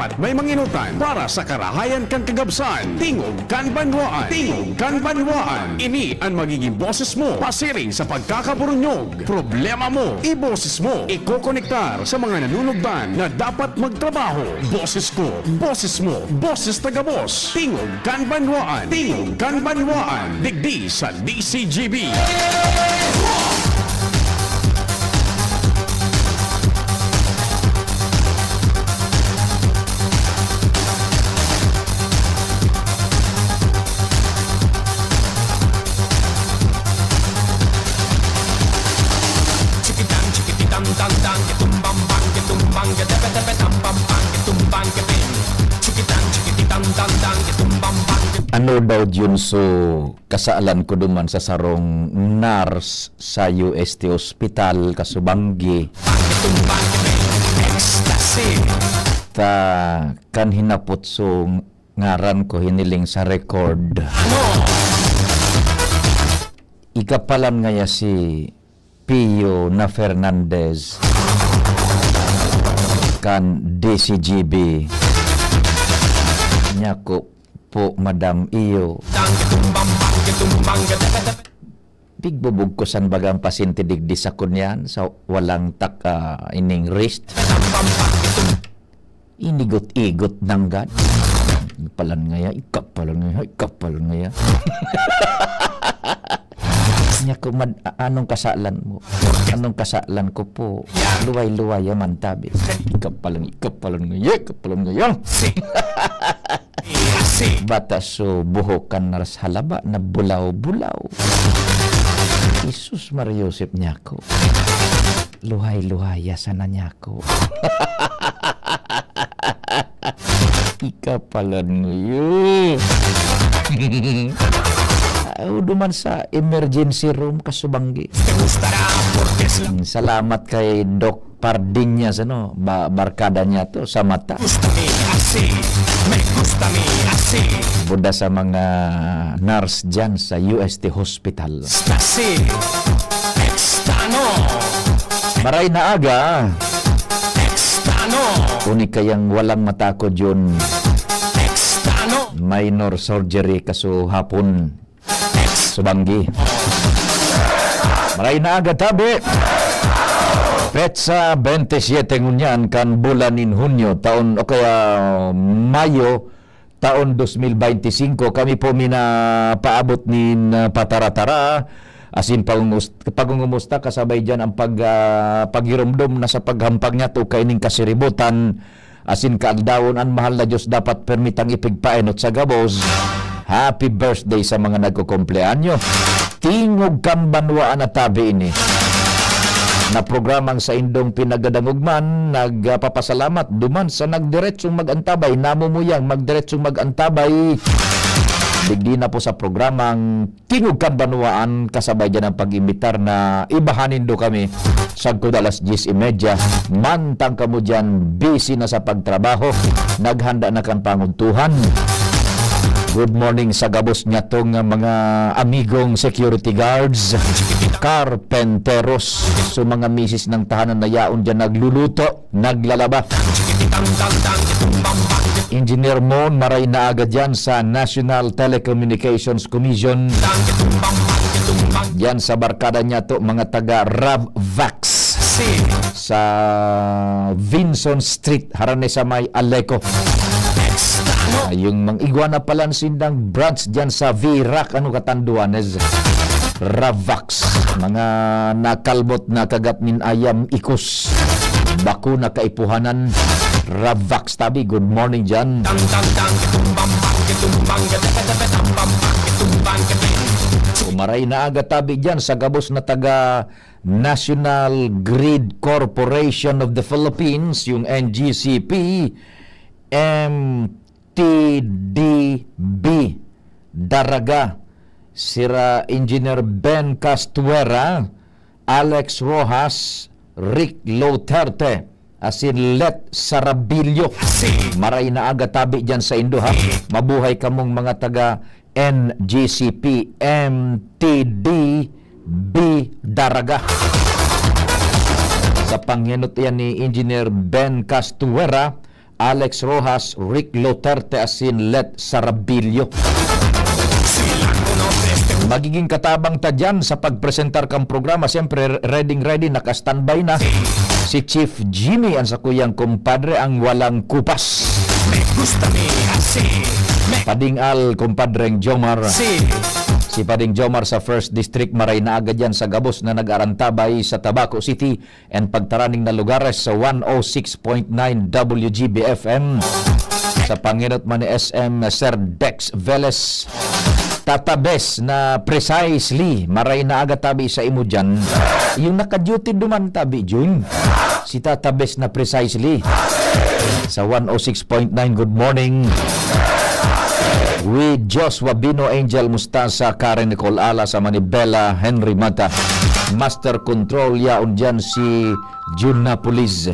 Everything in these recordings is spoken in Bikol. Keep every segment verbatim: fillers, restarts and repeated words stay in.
At may manginutan para sa karahayan kan kagabsan. Tingog kan Banwaan. Tingog kan Banwaan. Ini an magiging boses mo pasiring sa pagkakaburunyog. Problema mo, iboses mo. Ikokonektar sa mga nanunugdan na dapat magtrabaho. Boses ko, boses mo, boses ta gabos. Tingog kan Banwaan. Tingog kan Banwaan. Digdi sa D C G B. Ano daw, Junso, kasalan ko duman sa sarong nurse sa U S T Hospital, Kasubanggi. Ta kan hinapot so ngaran ko hiniling sa record. Ikapalan ngaya si Pio na Fernandez kan D C G B. Nyako po, Madam Iyo. Pigbubugkosan bagang pasyente digdi sa kunyan, sa walang tak-, ah, ining wrist. Inigot-igot nanggad. Ikapalan ngaya, ikapalan ngaya, ikapalan ngaya. Nyako, mad-, a-, anong kasalan mo? Anong kasalan ko po? Luway-luway man tabi. Ikapalan, ikapalan ngaya, ikapalan ngaya. Bata so buhok kan naras halaba na bulaw-bulaw. Jesus Maria Joseph, nyako. Luhay-luhaya sana, nyako. Ikapalan mo yun. Aw, duman sa emergency room, Kasubanggi. Salamat kay Doc Pardiñas, ano, ba-, barkada niya to, sa mata. Buda sa mga nurse dyan sa U S T Hospital. Maray na aga. Kung ikayang walang matakod yun. Minor surgery kaso hapon. Subanggi. Maray na aga tabi. Petsa twenty-seven ngunyan kan bulan nin Hunyo, taon o kaya Mayo, taon dos mil beinti singko, kami po minapaabot nin, ah, patara-tara, asin pangungus-, pagungumusta kasabay diyan ang pag-, ah, paghiromdom na sa paghampang niya to kaining kasiributan, asin kaaldawon an mahal na Dios dapat permitang ipigpaenot sa gabos. Happy birthday sa mga nagkukumpleanyo. Tingog kan banwaan na tabi ini. Na programang saindong pinagadangog man, nagpapasalamat duman sa nagdiretsong mag-antabay, namumuyang magdiretsong mag-antabay. Digdi na po sa programang Tingog kan Banwaan, kasabay dyan ang pag-imbitar na ibahan nindo kami sagkod alas dyes y media. Mantang kamo dyan, busy na sa pagtrabaho, naghanda na kan panguntuhan. Good morning sa gabos nyatong mga amigong security guards, carpenteros, so mga misis ng tahanan na yaon dyan nagluluto, naglalaba. Engineer Mon, maray na aga dyan sa National Telecommunications Commission. Dyan sa barkada niya to, mga taga Ravvax. Sa Vinson Street, harani sa may Aleco. Ah, yung mga igwa na pala sindang branch dyan sa Virac, ano, Catanduanes. Ravvax, mga nakalbot na kagat nin ayam, ikos, bako na kaipuhanan. Ravvax tabi, good morning dyan. Umaray na aga tabi dyan sa gabos na taga National Grid Corporation of the Philippines, yung N G C P, M T D B Daraga, sira Engineer Ben Castuera, Alex Rojas, Rick Loterte, asin Let Sarabillo. Maray na aga tabi dyan sa indo, ha? Mabuhay kamong mga taga N G C P M T D B Daraga. Sa pangyanot yan ni Engineer Ben Castuera, Alex Rojas, Rick Loterte asin Let Sarabillo. Magiging katabang ta diyan sa pagpresentar kan programa. Siyempre, ready, ready, naka-standby na si Chief Jimmy, ang sakuyang kumpadre, ang walang kupas. Pading Al, kumpadreng Jomar. Si Pading Jomar sa First District, maray na agad yan sa gabos na nag-arantabay sa Tabaco City and pagtaraning na lugares sa one oh six point nine W G B F M. Sa pangenot man ni S M Sir Dex Velez, tatabes na precisely, maray na aga tabi sa imo dyan. Yung naka-duty duman tabi, Jun. Si tatabes na precisely. Sa one oh six point nine, good morning. With Joshua Bino, Angel Mustasa, Karen Nicole Ala, sa Manibela, Henry Mata. Master Control, yaon dyan si Jun Napolis.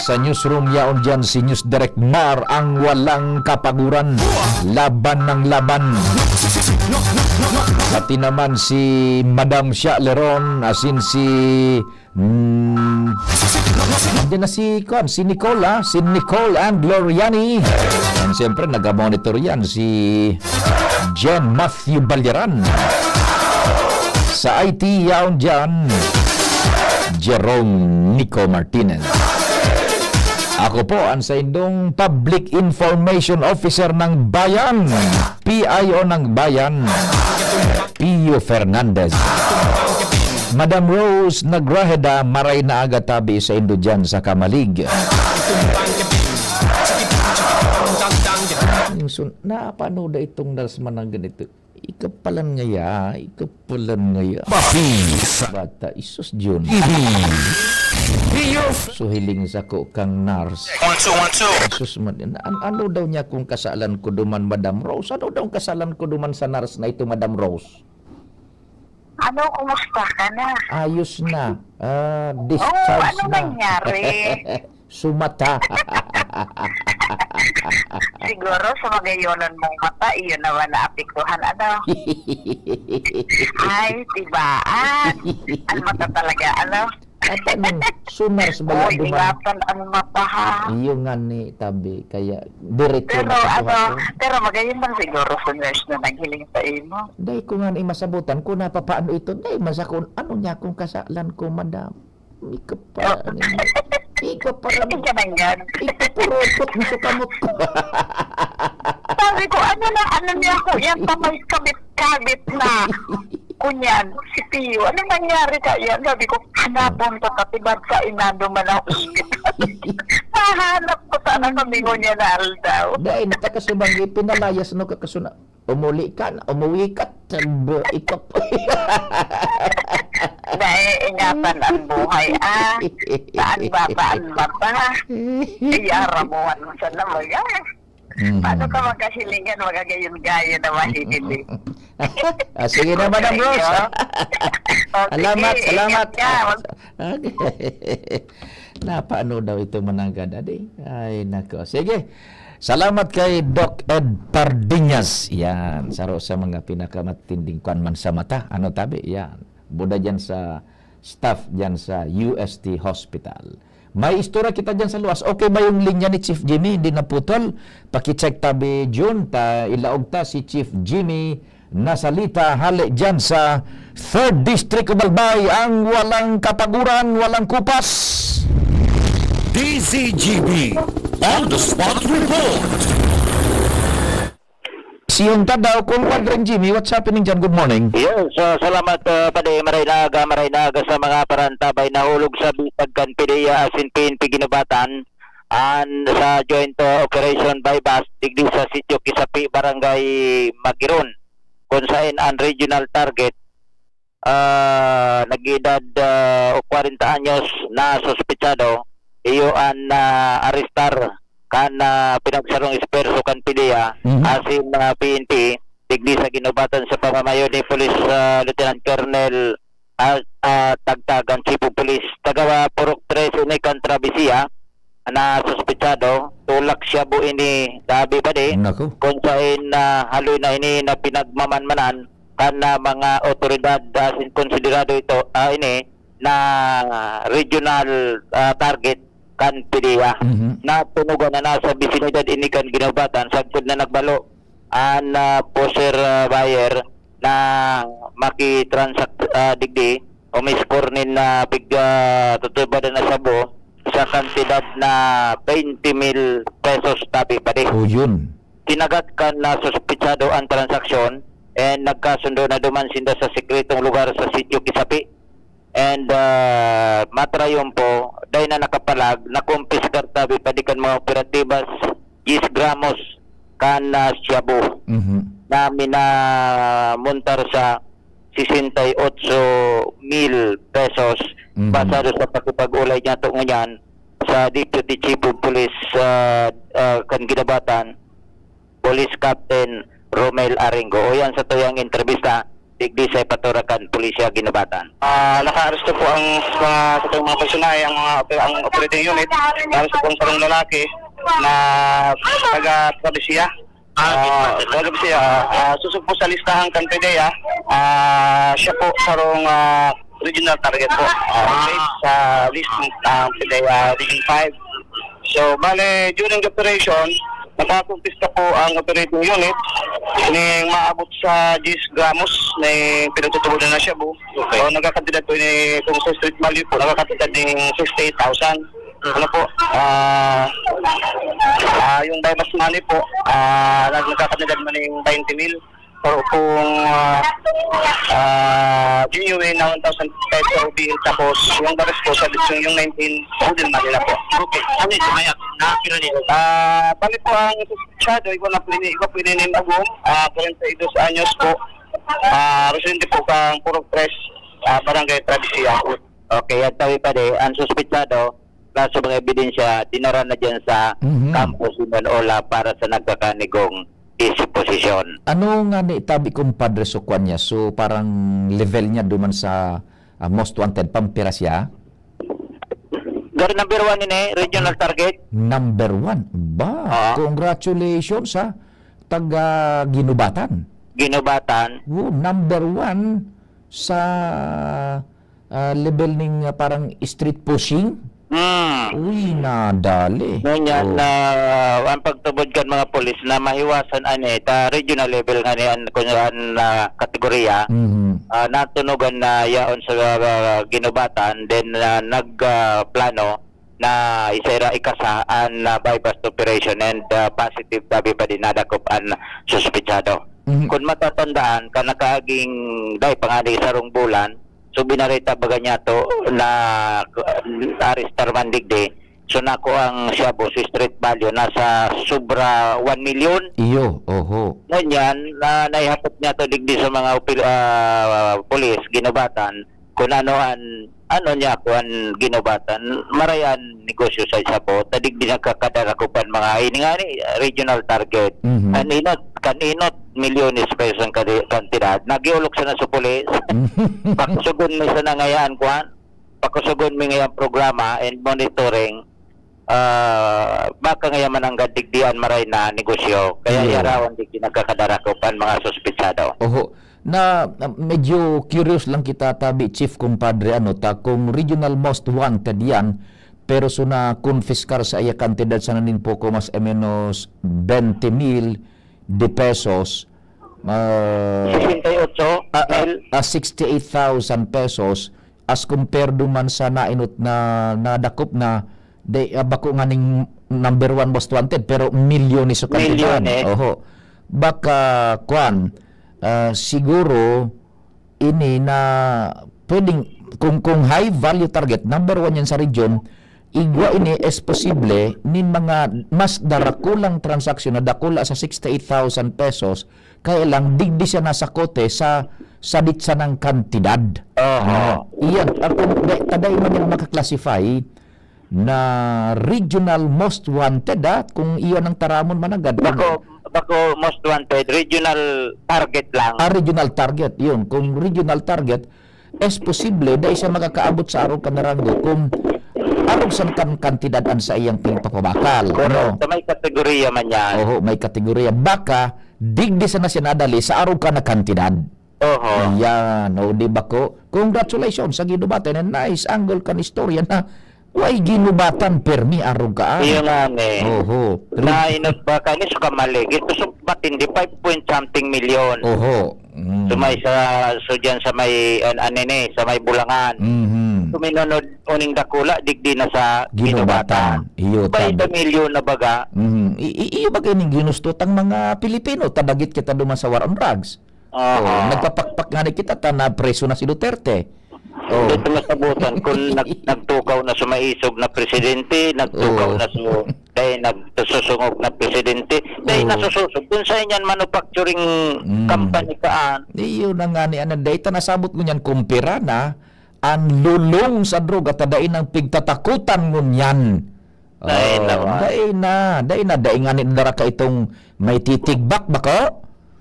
Sa newsroom, yaon dyan si News Direct Mar, ang walang kapaguran. Laban ng laban. Pati naman si Madam Sha Leron, asin si, hmm, nandiyan na si, kuwan, si Nicole, ah, si Nicole and Gloriani. And siyempre, nag-monitor yan, si John Matthew Balyaran. Sa I T, yaon dyan, Jerome Nico Martinez. Ako po ang saindong Public Information Officer ng Bayan, P I O ng Bayan, Pio Fernandez. Madam Rose Nagraheda, maray na aga tabi saindo dyan sa Camalig. Yung sun-, napanood na itong nurse man ng ganito. Ikapalan ngaya, ikapalan ngaya. Papi sa Bata, isus Jun. T V. Iyo. So, hiling sako kang nurse. One, two, one, two. Isus man, an-, ano daw niya kung kasalan ko duman, Madam Rose? Ano daw ang kasalan ko duman sa nurse na ito, Madam Rose? Ano, kumusta ka na? Ayos na. Ah, Oo, discharge ano na. Nangyari? Sumata. Siguro sa magayonon mong mata, iyon naman naapektuhan, ano? Ay, tibaan. Ang mata talaga, ano? At anong sunars bala Uy, duman? Ingatan ang mata, ha? Iyo nga ni tabi, kaya diretso Pero, na sa ano, buhat ko. Pero magayon lang siguro sa nurse na naghiling sa imo. Dai ko nga ni masabutan kung napapaano ito. Dai man sa kung ano niya kung kasalan ko, madam. Ika pa, Oh. ano yun? Ika pa rin. Ika na yan. Ika purupot na sa kamot ko. Sabi ko, ano na, ano niya ako, yan pa may kabit-kabit na. Kunyan, si Pio, ano nangyari kaya? Sabi ko, hanapon ko, katibad sa inado man ang ospital. Nahanap ko sana kami ngunyan na aldaw. Dahil natakasubang ipinalayas no kakasuna. Umuli ka na, umuwi ka, tabo, ikaw po. Dahil ingatan ang buhay, ah. Saan ba, saan ba pa? Iyaramuhan mo sa namaga. Mhm. Paano ka magkahilingan, magagayon-gayon na mahihiling? Ah, sige na, Madam Rose. Iyo. O, sige, Salamat, ingat salamat. ka. Mag- Okay. Napaano daw ito mananggad, adi? Ay, nako. Sige. Salamat kay Doc Ed Pardiñas. Yan. Saro sa mga pinakamatinding kwan man sa mata. Ano tabi? Yan. Buda dyan sa staff dyan sa U S T Hospital. May istorya kita dyan sa luwas. Okay ba yung linya ni Chief Jimmy? Hindi naputol? Pakicheck tabi, June. Ta, ilaog ta si Chief Jimmy Nasalita hale dyan sa Third District of Albay, ang walang kapaguran, walang kupas. D Z G B on the spot report. Siyong Tadaw, Compadre Jimmy, what's happening dyan? Good morning. Yes, ah, salamat, ah, Padi. Maray na aga, maray na aga sa mga parantabay nahulog sa bisag kan P D E A asin P N P Ginubatan an sa joint, ah, operation buy-bust digdi sa Sitio Kisapi, Barangay Magiron, kun saen an regional target, ah, nag-edad, ah, kwarenta anyos na suspetsado, iyo an, ah, arestar kan, ah, pinagsarong espuwerso kan P D E A Mhm. asin, ah, P N P digdi sa Ginubatan sa pamamayo ni Police, ah, Lieutenant Colonel, ah, ah, Tagtag, ang Chief of Police. Taga Purok Tres ini kan Travesía na suspetsado, tulak siya bo ini, grabe ba di? Naku. Kung sain na haloy na ini na pinagmamanmanan kan, ah, mga otoridad, ah, sin-, konsiderado ito, ah, ini na regional, ah, target kan PDEA. Mhm. Natunogan na nasa bisinidad ini kan ginubatan, sagkod na nagbalo an, ah, poser, ah, buyer na makitransak, ah, digdi, umiskor nin, ah, pig-, ah, tutubadan na shabu sa kantidad na twenty mil pesos, tabi pa di. O, yun. Tinagat kan, ah, suspitsado an transaksyon and nagkasundo na duman sinda sa sikretong lugar sa Sitio Kisapi. And, ah, matrayumpo, dai na nakapalag, nakumpiskar tabi pa di kan mga operatibas, diyes gramos kan, ah, shabu Mhm. na minamontar sa sesenta y ocho mil pesos, Mhm. basado sa pakipag-ulay niya to ngunyan sa Deputy Chief of Police, ah, ah, kan Guinobatan, Police Captain Romel Aringo. Uyan sa tuyang entrebista, digdi sa ipatorakan, Pulisya Guinobatan. Ah, nakaaresto po ang mga, sa mga personahe, ang mga oper-, ang operating unit. Naaresto po ang sarong lalaki na taga Traviesia. Ah, Ah, taga Traviesia, ah, susog po sa listahan kan PDEA. Ah, siya po sarong, ah, regional target po. Ah, Ah. based sa list ng, ah, PDEA Region five. So, bale, during the operation, nakakumpista po ang operating unit ning maabot sa diyes gramos na pinagtutubodan na shabu. Okay. So, nagkakantidad po ni, kung sa street value po, nagkakantidad ning sixty-eight thousand. Ano po, ah, ah, yung buy-bust money po, ah, nag-, nagkakantidad man ning twenty mil. Pero kung, ah, ah, genuine na one thousand peso bill, tapos yung the rest po, sa yung, yung nineteen, golden money na po. Okay. Ano ito, Maya? Nakakira nito? Ah, bali po ang suspitsado, iba na po ini, iba po ini ni Magong, ah, forty-two anyos po. Ah, residente po kang Purok Tres, ah, Barangay Traviesia. Okay, yan tabi pa di. Ang suspitsado, kaso mga ebidensya, dinara na dyan sa Mhm. kampo Simon Ola para sa nagkakanigong disposisyon. Ano nga ni tabi, kumpadre, so kwan niya? So, parang level niya duman sa, ah, most wanted, pampira siya? Garo number one ini, regional target. Number one. Ba, Oo. congratulations, ha. Taga Guinobatan. Guinobatan. Oh, number one sa, ah, level ning, ah, parang street pushing. Hmm. Uy, nadali. Ngunyan Oh. na ang pagtubod kan mga pulis na mahiwasan ani, ta regional level nga ni an, kun an, ah, kategorya, Mhm. ah, natunogan na yaon sa, ah, Guinobatan, then, ah, nag, ah, plano na isa ira ikasa an, ah, buy-bust operation and, ah, positive tabi pa din nadakop an suspitsado. Mhm. Kun matatandaan, kan nakaaging dai pa ngani sarong bulan, so binareta baga niya to na, ah, arestar man digdi, so nako ang shabu sa street value nasa sobra one million. Iyo, oho. Ngunyan, na naihapot niya to digdi sa mga opil-, ah, pulis, Guinobatan, kung ano an, ano niya, kuan, Guinobatan, maray an negosyo sa shabu, ta digdi nagkakadara ko pan mga ini nga ni, regional target. Mhm. Kan inot, kan inot, milyones pesos ang kadi-, kantidad. Nagiulog sana sa pulis. Mhm. Pakusugon mi sana ngayaan, kuan, pakusugon mi ngayang programa and monitoring. Ah, baka ngaya man ang gadigdian maray na negosyo, kaya Iyo. yarawan di kinagkakadarakop an mga suspitsado. Oho. Na, na medyo curious lang kita tabi, Chief, kumpadre, ano, ta kung regional most wanted yan, pero so na-confiscar sa iya kantidad sana nin poko mas o menos twenty mil de pesos, ah, Sixty-eight ah, ah, mil. ah, sixty-eight thousand pesos, as compared duman sa nainot na nadakop na, de, ah, bako nganing number one most wanted, pero milyones so kantidad. Milyones. Oho. Baka, kwan, ah, siguro, ini na pwedeng, kung, kung high value target, number one yan sa region, igwa ini is posible nin mga mas darakulang transaksyon na dakula sa sixty-eight thousand pesos, kaya lang digdi siya nasakote sa, sa ditsa ng kantidad. Oho. Ano? Iyan, ah, kung da-, taday man yan maka-classify na regional most wanted, ah, kung iyan ang taramon managad. Bako, bako most wanted, regional target lang. Ah, regional target, yun. Kung regional target, es posible, dai siya makakaabot sa arog kan naranggo kung arog sa kan-, kantidad an saiyang pinagpapabakal, Pero ano? sa may kategorya man yan. Oho, may kategorya. Baka, digdi sana siya nadali sa arog ka na kantidad. Oho. Yan, o, di ba ko? Congratulations sa Guinobatan, and nice angle kan istorya na Way ginubatan, permi, arog ka, ah. Iyo nga, eh. Oho. Na inot ba ka ni sa kamali? Ito sa matindi, five point something milyon. Oho. Mm. So, may sa, so, dyan sa may, an-, ano ni, sa may Bulangan. Mhm. Suminunod, uning dakula, digdi na sa Ginubatan. Ginubatan. Iyo, Bay tabi. Sa milyon na baga. Mhm. I-, i-, iyo ba kayo ning ginusto tang mga Pilipino? Tabagit kita duman sa war on drugs. Aha. Oh, nagpapakpak nga ni kita ta na preso na si Duterte. Oh. Dito masabutan, kung nag-, nagtukaw na sa maisog na presidente, nagtukaw Oh. na sa, dahil nagsusungog na presidente, dahil Oh. nasususog. Kung sa inyan manufacturing Mm. company kaan. Iyo na nga ni, ano, dahil ta nasabot ngunyan, kumpira na, ang lulong sa droga, ta dai nang pigtatakutan ngunyan. Dai Oh, na, wa. Dai na, dai na, dai nga ni dara ka itong may titigbak ba ko?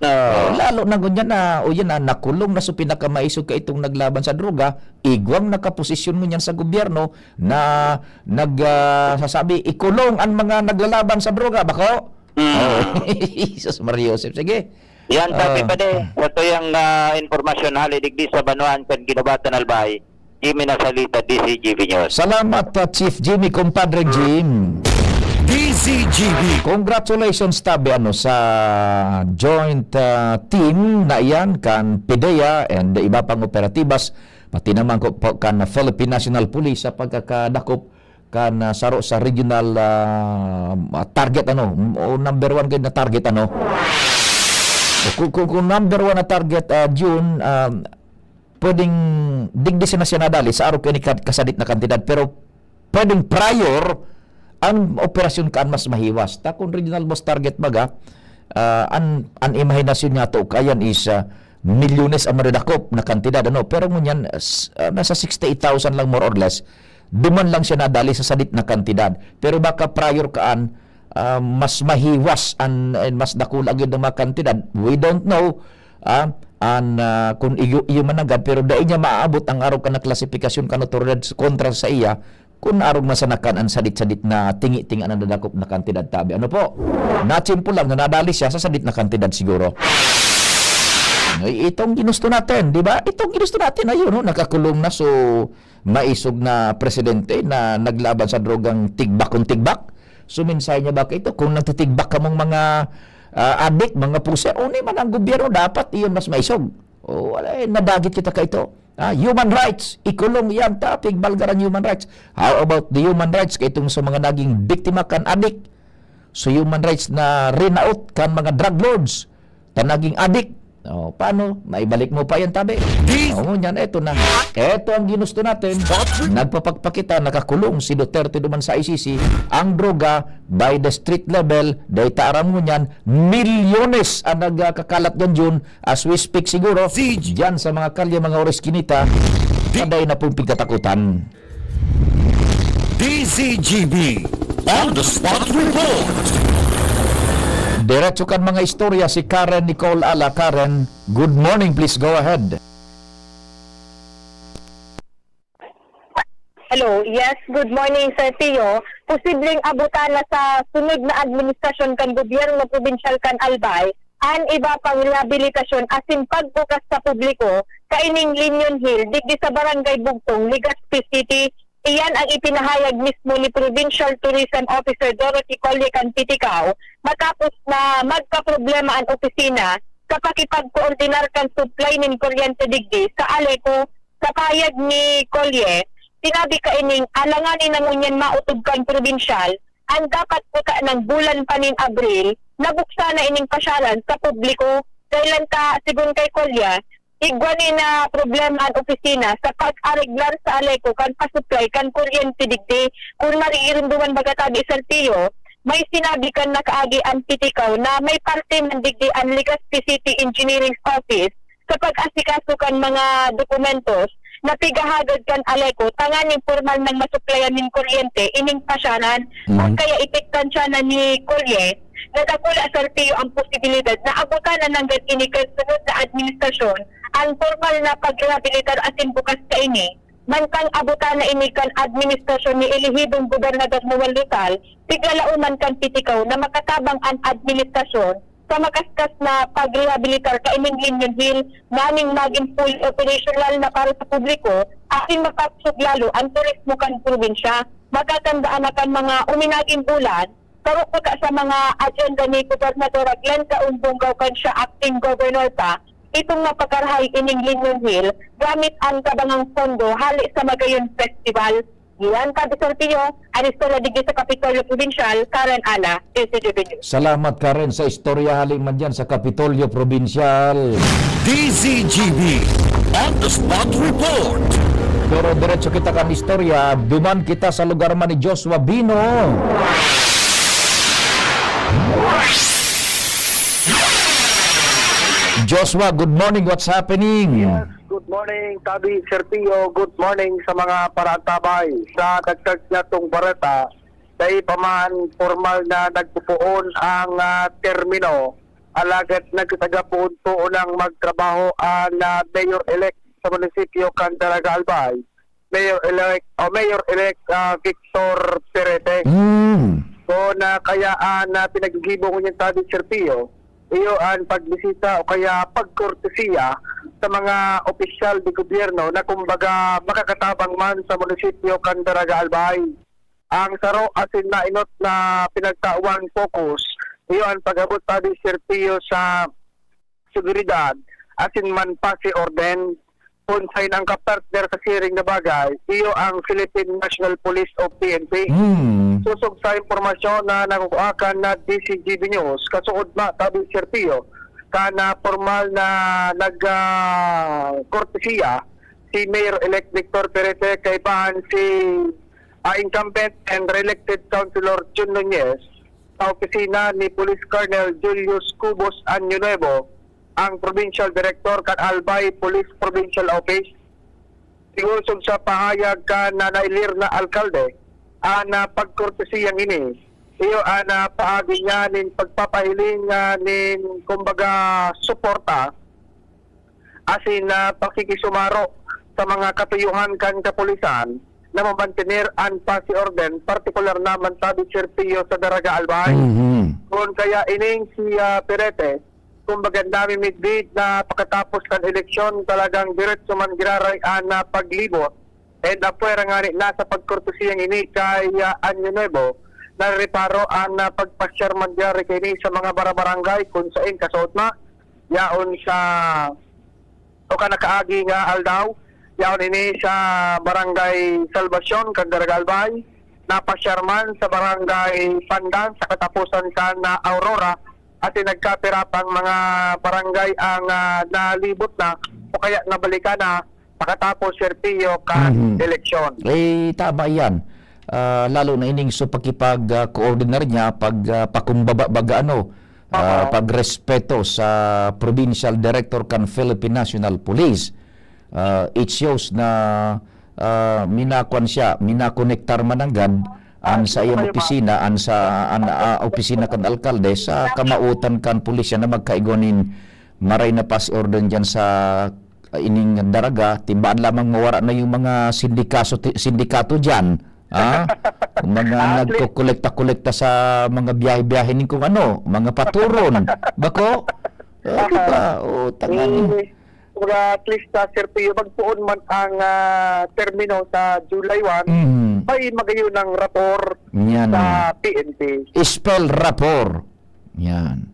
No. Oh, lalo na ngunyan na, o yan na, nakulong na so pinakamaisog ka itong naglaban sa droga, igwang nakaposisyon ngunyan sa gobyerno na nag, ah, sasabi, "Ikulong ang mga naglalaban sa droga," ba ko? Mm. Oh, Jesus Maria Joseph. Sige. Yan, sabi Ah. pa di, ito yung, ah, impormasyon hali digdi sa Banwaan kan Ginubatan, Albay. Jimmy Nasalita, D Z G B News. Salamat, ah, Chief Jimmy, Compadre Jim. D Z G B. Congratulations, tabi, ano, sa joint, ah, team na iyan kan PDEA and iba pang operatibas, pati naman ko po kan Philippine National Police sa pagkakadakop kan, ah, saro sa regional, ah, target, ano, o number one gid na target, ano. O kung, kung, kung number one na target, ah, June, ah, pwedeng digdi sana siya nadali sa arog kaini ka-, kasadit na kantidad, pero pwedeng prior ang operasyon kaan mas mahiwas. Ta kun regional boss target baga, ah, an, an imahinasyon niya to kayan is, ah, milyones ang madadakop na kantidad, ano? Pero ngunyan, s-, ah, nasa sixty-eight thousand lang, more or less. Duman lang siya nadali sa sadit na kantidad. Pero baka prior kaan, ah, mas mahiwas an, an mas dakula gyud na mga kantidad. We don't know, ah, an, ah, kun iyo, iyo mananggad, pero dai niya maaabot ang arog kan na klasifikasyon kan otoridad kontra sa iya, kun arog man sana kan an sadit-sadit na tingi-tinga na nadakop na kantidad, tabi. Ano po? Natsimpo lang na nadali siya sa sadit na kantidad siguro. Ay, itong ginusto natin, di ba? Itong ginusto natin, ayun, no? Nakakulong na, so, maisog na presidente na naglaban sa drogang tigbak kung tigbak. So, mensahe niya ba kaito? Kung nagtitigbak kamong mga, ah, adik, mga puser, o ni man ang gobyerno, dapat iyon mas maisog. O, wala, eh, nadagit kita kaito. Ah, human rights, ikulong iyan ta, pigbalgar ang human rights. How about the human rights kaitong sa mga naging biktima kan adik? So, human rights na rinaot kan mga drug lords, ta naging adik. O, paano? Maibalik mo pa yan, tabi? Di- Oo, yan, eto na. Eto ang ginusto natin. Nagpapagpakita, nakakulong si Duterte duman sa I C C. Ang droga, by the street level, dahil ta aram mo niyan, milyones ang nagkakalat dyan, Jun, as we speak siguro, Si- dyan sa mga kalye, mga oriskinita, Di- paday na pong pigtatakutan. D Z G B On the Spot Report. Diretso kan mga istorya si Karen Nicole Ala. Karen, good morning. Please go ahead. Hello. Yes, good morning, Sir Theo. Posibleng abutan na sa sunod na administrasyon kan gobyerno probinsyal kan Albay an iba pang rehabilitasyon asin pagbukas sa publiko kaining Liñon Hill digdi sa Barangay Bugtong, Legazpi City. Iyan ang ipinahayag mismo ni Provincial Tourism Officer Dorothy Colle kan Piticao matapos na magkaproblema an opisina sa pakipagkoordinar kan supply nin kuryente digdi sa Aleco. Sa pahayag ni Colle, sinabi kaining alanganin na ngunyan maotob kan probinsyal an dapat kuta nang bulan pa nin Abril, nabuksan na ining pasyalan sa publiko. Dahil lang ta, sigon kay Colle, igwa ni na problema an opisina sa pag-areglar sa Aleco kan pa-supply kan kuryente digdi. Kun mariirinduman baga tabi, Sir Theo, may sinabi kan nakaagi an Piticao na may parte man digdi an Legazpi City Engineering Office sa pag-asikaso kan mga dokumentos na pigahagad kan Aleco tanganing pormal nang masuplayan nin kuryente ining pasyalan. Mhm. Kun kaya ipigtansya na ni Colle na dakula, Sir Theo, ang posibilidad na abutan na nanggad ini kan sunod na administrasyon ang pormal na pagrehabilitar asin bukas kaini. Mantang abutan na ini kan administrasyon ni elehidong Gobernador Noel Rosal, piglalauman kan Piticao na makatabang an administrasyon sa makaskas na pagrehabilitar kaining Liñon Hill nganing magin fully operational na para sa publiko asin mapasog lalo an turismo kan probinsya. Matatandaan na kan mga uminaging bulan, saro kaka sa mga agenda ni Gobernadora Glenn Kaun Bongao kan siya acting governor pa, itong mapakarahay ining Linyon Hill gamit an tabangang pondo hale sa Magayon Festival. Iyan, Kabisolpio, an istorya digdi sa Kapitolyo Probinsyal, Karen Ana, D C G B News. Salamat, Karen, sa istorya hali man dyan sa Kapitolyo Probinsyal. D Z G B on the spot report. Pero diretso kita kan istorya, duman kita sa lugar man ni Joshua Bino. Joshua, good morning. What's happening? Yes, good morning, Tabi Serpio. Good morning sa mga paraantabay. Sa dagdag niyatong bareta, dai pa man formal na nagpupuon ang, ah, termino. Alagad nagkatagapoon po unang magtrabaho ang, ah, mayor-elect sa munisipyo kan Daraga Albay, Mayor-elect, o Mayor-elect, ah, Victor Perete. Mm. So, na kaya, ah, na pinaggigibo ko niyang Tabi Serpio, iyo ang pagbisita o kaya pagkortesiya sa mga opisyal de gobyerno na kumbaga makakatabang man sa munisipyo kan Daraga Albay. Ang saro asin nainot na pinagtawan focus, iyo ang pag-abot Tabi Serpio sa seguridad asin man pasi orden. Kun sain ang kapartner sa siring na bagay, iyo ang Philippine National Police o P N P. Hmm. Sosog sa impormasyon na nakukuha kan na D Z G B News, kasuodma, Tabi Serpio, kan na pormal na nag, ah, kortesiya si Mayor-elect Victor Perete kaibahan si, ah, incumbent and re-elected Councilor Jun Nunez sa opisina ni Police Colonel Julius Cubos Año Nuevo, ang Provincial Director kan Albay Police Provincial Office. Siguro sa pahayag kan na nailir na alkalde, ang, ah, pagkortesiyang ini, iyo ang, ah, paagi niya nin pagpapahiling, ah, nin, kumbaga, suporta asin, ah, pakikisumaro sa mga katuyuhan kan kapulisan na mamantener an pasi orden, partikular na man Tabi Serpio sa Daraga Albay. Mhm. Kun kaya ining si, ah, Perete, kumbaga, namimidbid na pakatapos kan eleksyon, talagang diretso man giraray an, ah, paglibot. And apwera ngani na sa pagkortesiyang ini kay, ah, Año Nuevo, narereparo an, ah, pagpasyar man diyan kaini sa mga barabarangay kun sain kasuodma, yaon sa o kan nakaagi nga aldaw, yaon ini sa Barangay Salvacion kan Daraga Albay, napasyar man sa Barangay Pandan sa kataposan kan, ah, Aurora, asin nagkapira pang mga barangay ang, ah, nalibot na o kaya nabalikan na pakatapos, Serpio, kan Mhm. eleksyon. Eh, tama iyan. Ah, lalo na ining so pakipag, ah, koordinar niya, pag, ah, pakumbaba baga ano, ah, Oo. pagrespeto sa Provincial Director kan Philippine National Police. Ah, it shows na, ah, minakuan siya, minakonektar man nanggad an Ay, sa iyang kayo, ma'am. opisina, an sa, an, ah, opisina kan alkalde sa kamautan kan pulisya na magkaigwa nin maray na pasi orden diyan sa, ah, ining Daraga. Timbaan lamang mawara na yung mga sindikaso, ti-, sindikato diyan. Ah, mga At least nagkokolekta-kolekta sa mga biyahe-biyahe nin kung ano, mga paturon. Bako? Oh, di ba? Oh, tangani. Eh, kumbaga, at least, ah, Sir Pio, magpoon man ang, ah, termino sa July one, Mm. may magayon ng rapor Yan sa na. P N P. Spell rapor. Yan.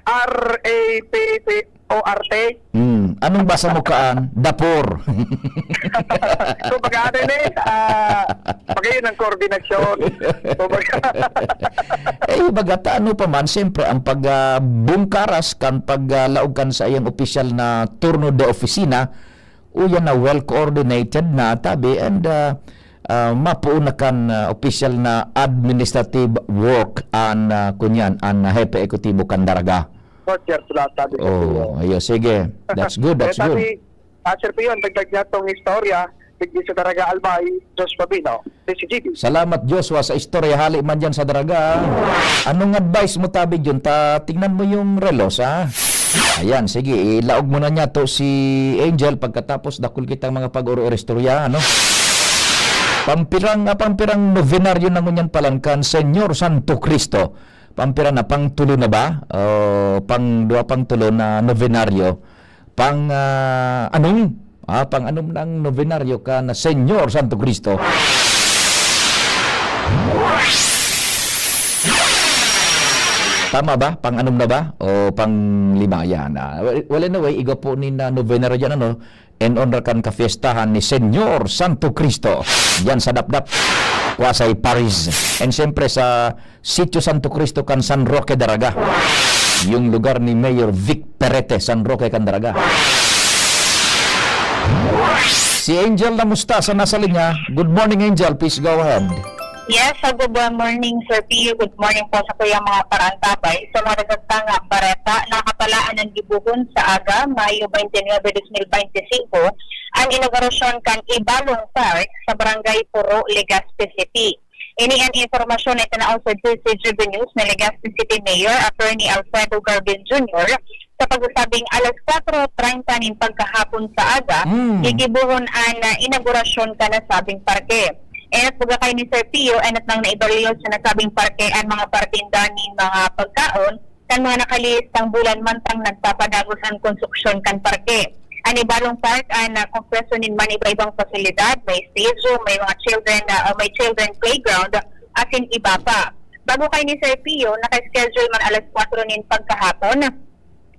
R A P P O R T. Hmm. Anong basa mo kaan? Dapor. So, pag ano ni, ah, pag yun ang koordinasyon. So, pag Eh, baga ta, ano pa man, siyempre, ang pag, ah, bungkaras kan pag, ah, laog kan sa iyang opisyal na turno de oficina, uya na well coordinated na, tabi, and, ah, ah, mapuon na kan, ah, opisyal na administrative work an, ah, kunyan, an, ah, hepe ekutibo kan Daraga. Oh, sir, salamat, sabi sa Oh, iyo. ayo, sige. That's good, Eh, that's good. sabi, ah, Sir Pio, ang dagdag niya tong istorya, digdi sa Daraga Albay, Josh Pabino, D C G B. Salamat, Joshua, sa istorya. Hali man dyan sa Daraga. Anong advice mo, tabi, Jun? Ta, tingnan mo yung relos, ha? Ayan, sige, ilaog mo na niya to si Angel. Pagkatapos, dakul kitang mga pag-oro-oro istorya, ano? Pampirang, ah, pampirang novenaryo na ngunyan palangkan, Senyor Santo Cristo. Pampira na, pang tulo na ba? O, pang dua, pang tulo na novenaryo. Pang, ah, anom? Ah, pang anom ng novenaryo ka na Senyor Santo Cristo. Tama ba? Pang-anom na ba? O pang-lima? Yan. Ah, well, well, anyway, igwa po ni na novena ra dyan, ano? En honor kan kafiestahan ni Señor Santo Cristo. Yan sa Dapdap, Quezon, Paris. And siyempre sa Sitio Santo Cristo kan San Roque Daraga. Yung lugar ni Mayor Vic Perete, San Roque kan Daraga. Si Angel na musta sa nasa linya. Good morning, Angel. Please go ahead. Yes, a good morning, Sir Pio. Good morning po sa kuyang mga parantabay. Sa mga nagagtang bareta, nakatalaan ang gibuhon sa aga, Mayo twenty-nine, twenty twenty-five, ang inaugurasyon kan Ibalong Park sa Barangay Puro, Legazpi City. Ini an impormasyon na itinaon sa G C G B News ni Legazpi City Mayor Attorney Alfredo Garbin Junior sa pagsasabing alas kwatro treinta nin pagkahapon sa aga, Mm. gigibuhon an ah, inaugurasyon kan nasabing parke. Enot baga kay ni Sir Pio, enot nang naibalyo sa nasabing parke an mga partinda nin mga pagkaon kan mga nakalihis kan bulan mantang nagpapadagos an konstruksyon kan parke. An Ibalong Park an ah, kompuesto nin maniba-ibang pasilidad, may stadium, may mga children na ah, may children playground, asin iba pa. Bago kay ni Sir Pio, naka-schedule man alas kwatro nin pagkahapon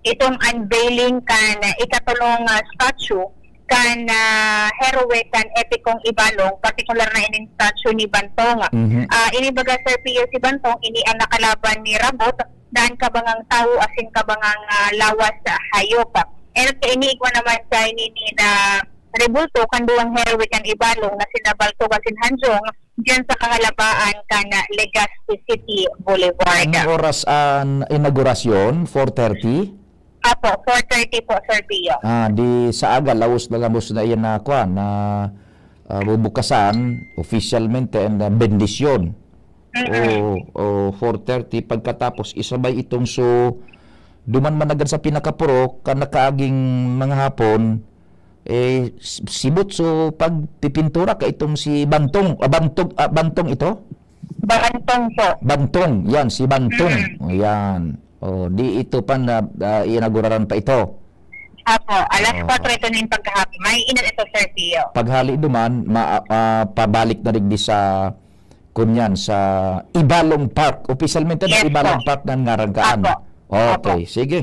itong unveiling kan ikatulong ah, statue kan ah, heroe kan epikong Ibalong, partikular na ining statue ni Bantong. Mhm. Ah, ini baga, Sir Pio, si Bantong, ini ang nakalaban ni Rabot, na an kabangang tawo asin kabangang ah, lawas sa hayop. Enot kaini igwa naman sa ini ni na rebulto kan duwang heroe kan Ibalong na sina Baltog asin Hanjong diyan sa kahalabaan kan ah, Legazpi City Boulevard. Anong oras an inaugurasyon? Four thirty? Apo, four thirty po, Sir Pio. Ah, di sa aga, laos na laos na iyan na, kwan, na ah, bubukasan opisyalmente and ah, bendisyon. Mm-mm. O, o four thirty, pagkatapos isabay itong so duman managad sa pinakapurok kan nakaaging mga hapon, eh, s- sibot so pagpipintura ka itong si Bantong, ah, Bantog, ah, Bantong ito? Bantong po. Bantong, yan, si Bantong. Mm. Yan. O, di ito pa na ah, inauguraran pa ito. Apo, alas Oo. kwatro ito nin pagkahapon. May inat ito, Sir Pio. Paghali duman, ma, ah, pabalik na digdi sa, kunyan, sa Ibalong Park. Opisyalmente na Yes, Ibalong po. Park na ngaran kaan. Apo. Okay, Apo. Sige.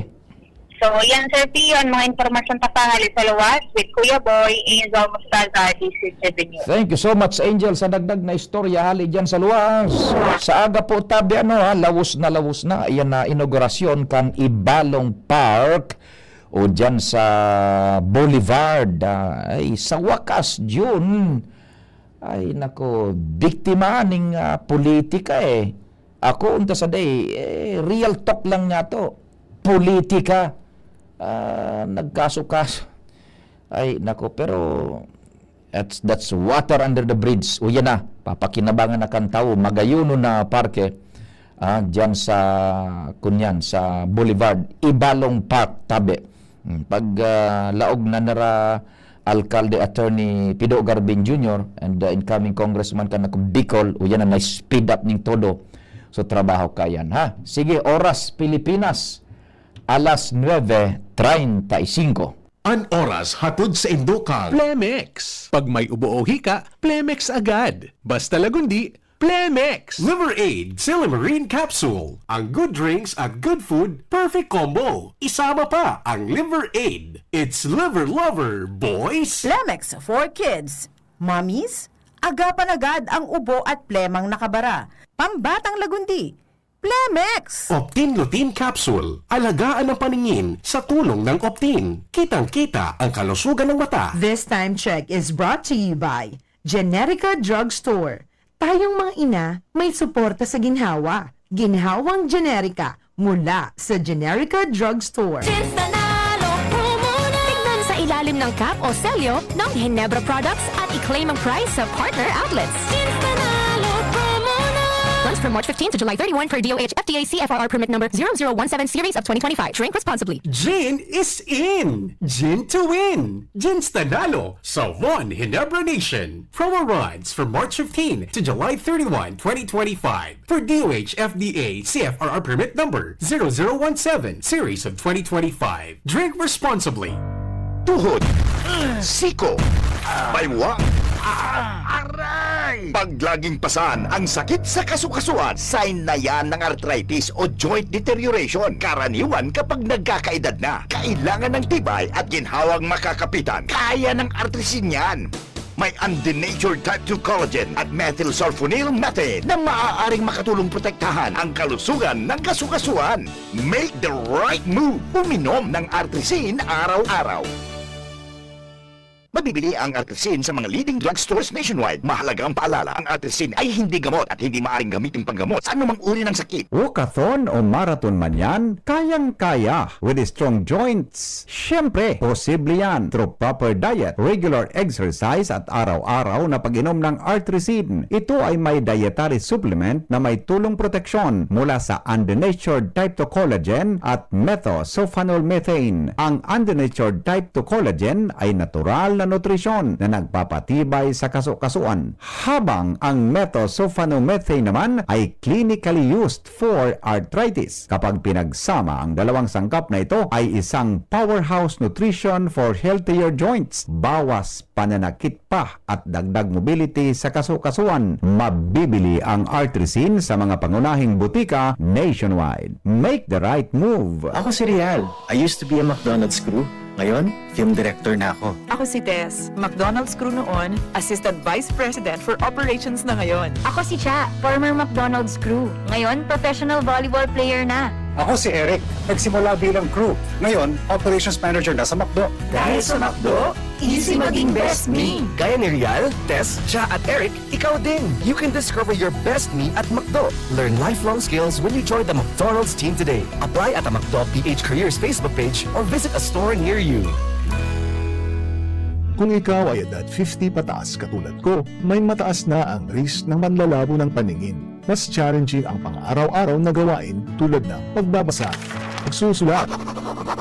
So, yan, Sir Pio, ang mga impormasyon ta panghali sa luwas with Kuya Boy, Angel Mostaza, D C G B News. Thank you so much, Angel, sa dagdag na istorya hali dyan sa luwas. Sa aga po, tabi, ano, ha, lawos na lawos na. Ayan na, inaugurasyon kan Ibalong Park o dyan sa Boulevard. Ah, ay, sa wakas, June. Ay, nako, biktima ning ah, politika eh. Ako, unta sa day, eh, real talk lang nga to. Politika. Ah, nagkaso-kaso. Ay, nako, pero that's, that's water under the bridge. O yan na, papakinabangan na kan tawo, magayonon na parke, ah, dyan sa, kunyan, sa Boulevard, Ibalong Park, tabi. Hmm, pag ah, laog na nira Alcalde Attorney Pido Garbin Junior and ah, incoming Congressman kan Bicol, o yan na, na-speed up ning todo. So, trabaho kayan, ha? Sige, oras Pilipinas, alas nuebe treinta y cinco. An oras hatod sa Indokang. Plemex. Pag may ubo o hika, Plemex agad. Basta Lagundi, Plemex. Liver Aid, Silymarin Capsule. Ang good drinks at good food, perfect combo. Isama pa ang Liver Aid. It's Liver Lover, boys! Plemex for kids. Mommies, agapan agad ang ubo at plemang nakabara. Pambatang Lagundi. Plemex! Optin Lutein Capsule. Alagaan ang paningin sa tulong ng Optin. Kitang-kita ang kalusugan ng mata. This time check is brought to you by Generica Drugstore. Tayong mga ina, may suporta sa ginhawa. Ginhawang Generica, mula sa Generica Drugstore. Tignan sa ilalim ng cap o selyo ng Ginebra products at i-claim ang prize sa partner outlets. Runs from March fifteen to July thirty-one per D O H F D A C F R R permit number zero zero one seven series of twenty twenty-five. Drink responsibly. Gin is in! Gin to win! Gin Stanalo sa One Ginebra Nation. Promo runs from March fifteen to July thirty-one, twenty twenty-five. For D O H F D A C F R R permit number zero zero one seven series of twenty twenty-five. Drink responsibly. Tuhod, siko, baywa, Aray! Pag laging pasan ang sakit sa kasukasuan, sign na yan ng arthritis o joint deterioration. Karaniwan kapag nagkakaedad na, kailangan ng tibay at ginhawang makakapitan. Kaya ng Artrisin yan. May undenatured type two collagen at methylsulfonyl methane na maaaring makatulong protektahan ang kalusugan ng kasukasuan. Make the right move. Uminom ng Artrisin araw-araw. Mabibili ang Artrisin sa mga leading drugstores nationwide. Mahalagang paalala, ang Artrisin ay hindi gamot at hindi maaaring gamitin panggamot sa anumang uri ng sakit. Walkathon o marathon man yan, kayang-kaya. With strong joints, siyempre, posible yan through proper diet, regular exercise at araw-araw na pag-inom ng Artrisin. Ito ay may dietary supplement na may tulong proteksyon mula sa undenatured type two collagen at methylsulfonyl methane. Ang undenatured type two collagen ay natural na nutrisyon na nagpapatibay sa kasukasuan, habang ang methylsulfonyl methane naman ay clinically used for arthritis. Kapag pinagsama, ang dalawang sangkap na ito ay isang powerhouse nutrition for healthier joints. Bawas pananakit pa at dagdag mobility sa kasukasuan. Mabibili ang Artrisin sa mga pangunahing butika nationwide. Make the right move! Ako si Rial. I used to be a McDonald's crew. Ngayon, film director na ako. Ako si Tess, McDonald's crew noon, Assistant Vice President for Operations na ngayon. Ako si Cha, former McDonald's crew. Ngayon, professional volleyball player na. Ako si Eric. Nagsimula bilang crew. Ngayon, operations manager na sa McDo. Dahil sa McDo, easy maging best me. Gaya ni Rial, Tess, Cha at Eric, ikaw din. You can discover your best me at McDo. Learn lifelong skills when you join the McDonald's team today. Apply at a McDo P H Careers Facebook page or visit a store near you. Kung ikaw ay edad fifty pataas katulad ko, may mataas na ang risk ng panlalabo ng paningin. Mas challenging ang pang-araw-araw na gawain tulad ng pagbabasa, pagsusulat,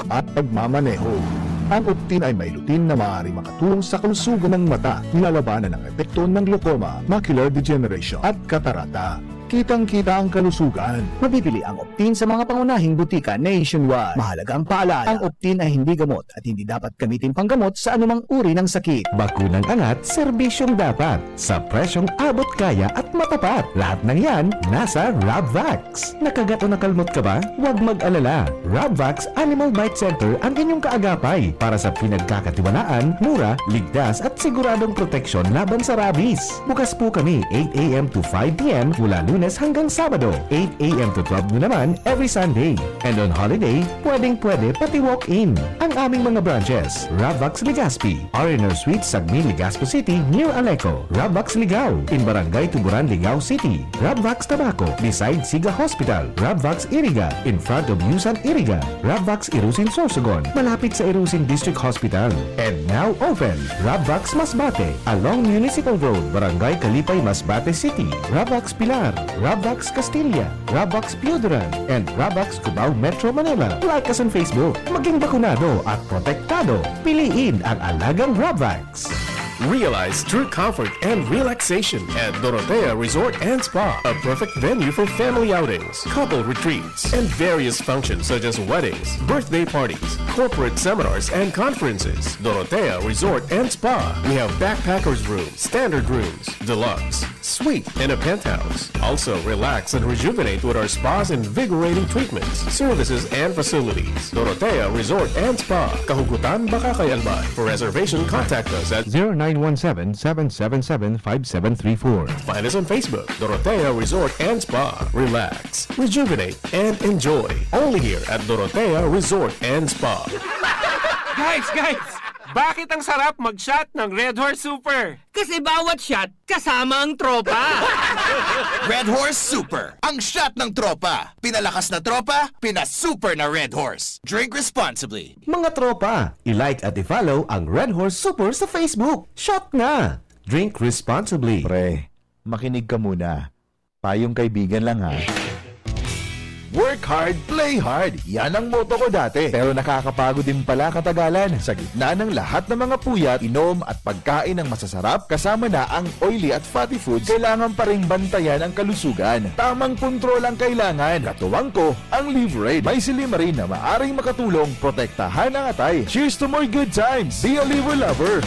at pagmamaneho. Ang Optin ay may lutein na maaaring makatulong sa kalusugan ng mata, nilalabanan ang epekto ng glaucoma, macular degeneration, at katarata. Kitang-kita ang kalusugan. Mabibili ang Optin sa mga pangunahing butika nationwide. Mahalagang paalala, ang Optin ay hindi gamot at hindi dapat gamitin panggamot sa anumang uri ng sakit. Bakunang angat, serbisyong dapat, sa presyong abot kaya at matapat. Lahat ng yan, nasa Rabvax. Nakagat o nakalmot ka ba? Huwag mag-alala. Rabvax Animal Bite Center ang inyong kaagapay para sa pinagkakatiwalaan, mura, ligtas at siguradong proteksyon laban sa rabies. Bukas po kami eight a m to five p m mula Lunes hanggang Sabado, eight a m to twelve noon naman every Sunday. And on holiday, pwedeng-pwede pati walk-in. Ang aming mga branches, Rabvax Legazpi, R and R Suite, Sagmin, Legazpi City, near Aleco. Rabvax Ligao, in Barangay Tuburan, Ligao City. Rabvax Tabaco, beside Siga Hospital. Rabvax Iriga, in front of Yusan Iriga. Rabvax Irusin, Sorsogon, malapit sa Irusin District Hospital. And now open, Rabvax Masbate, along Municipal Road, Barangay Kalipay, Masbate City. Rabvax Pilar, Rabvax Castilla, Rabvax Pioduran, and Rabvax Cubao, Metro Manila. Like us on Facebook. Maging bakunado at protektado. Piliin ang alagang Rabvax. Realize true comfort and relaxation at Dorotea Resort and Spa, a perfect venue for family outings, couple retreats, and various functions such as weddings, birthday parties, corporate seminars, and conferences. Dorotea Resort and Spa. We have backpackers room, standard rooms, deluxe, suite, and a penthouse. Also, relax and rejuvenate with our spa's invigorating treatments, services, and facilities. Dorotea Resort and Spa, Kahugutan, Bacacay, Albay. For reservation, contact us at zero nine one seven, seven seven seven, five seven three four. Find us on Facebook, Dorotea Resort and Spa. Relax, rejuvenate, and enjoy. Only here at Dorotea Resort and Spa. Guys, guys! Bakit ang sarap mag-shot ng Red Horse Super? Kasi bawat shot, kasama ang tropa. Red Horse Super, ang shot ng tropa. Pinalakas na tropa, pinasuper na Red Horse. Drink responsibly. Mga tropa, i-like at i-follow ang Red Horse Super sa Facebook. Shot na! Drink responsibly. Pre, makinig ka muna. Payong kaibigan lang, ha. Work hard, play hard. Yan ang motto ko dati. Pero nakakapagod din pala katagalan. Sa gitna ng lahat ng mga puyat, inom at pagkain ng masasarap, kasama na ang oily at fatty foods, kailangan pa ring bantayan ang kalusugan. Tamang kontrol ang kailangan. Katuwang ko, ang Liverade. May silymarin na maaring makatulong protektahan ang atay. Cheers to more good times! Be a Liver Lover!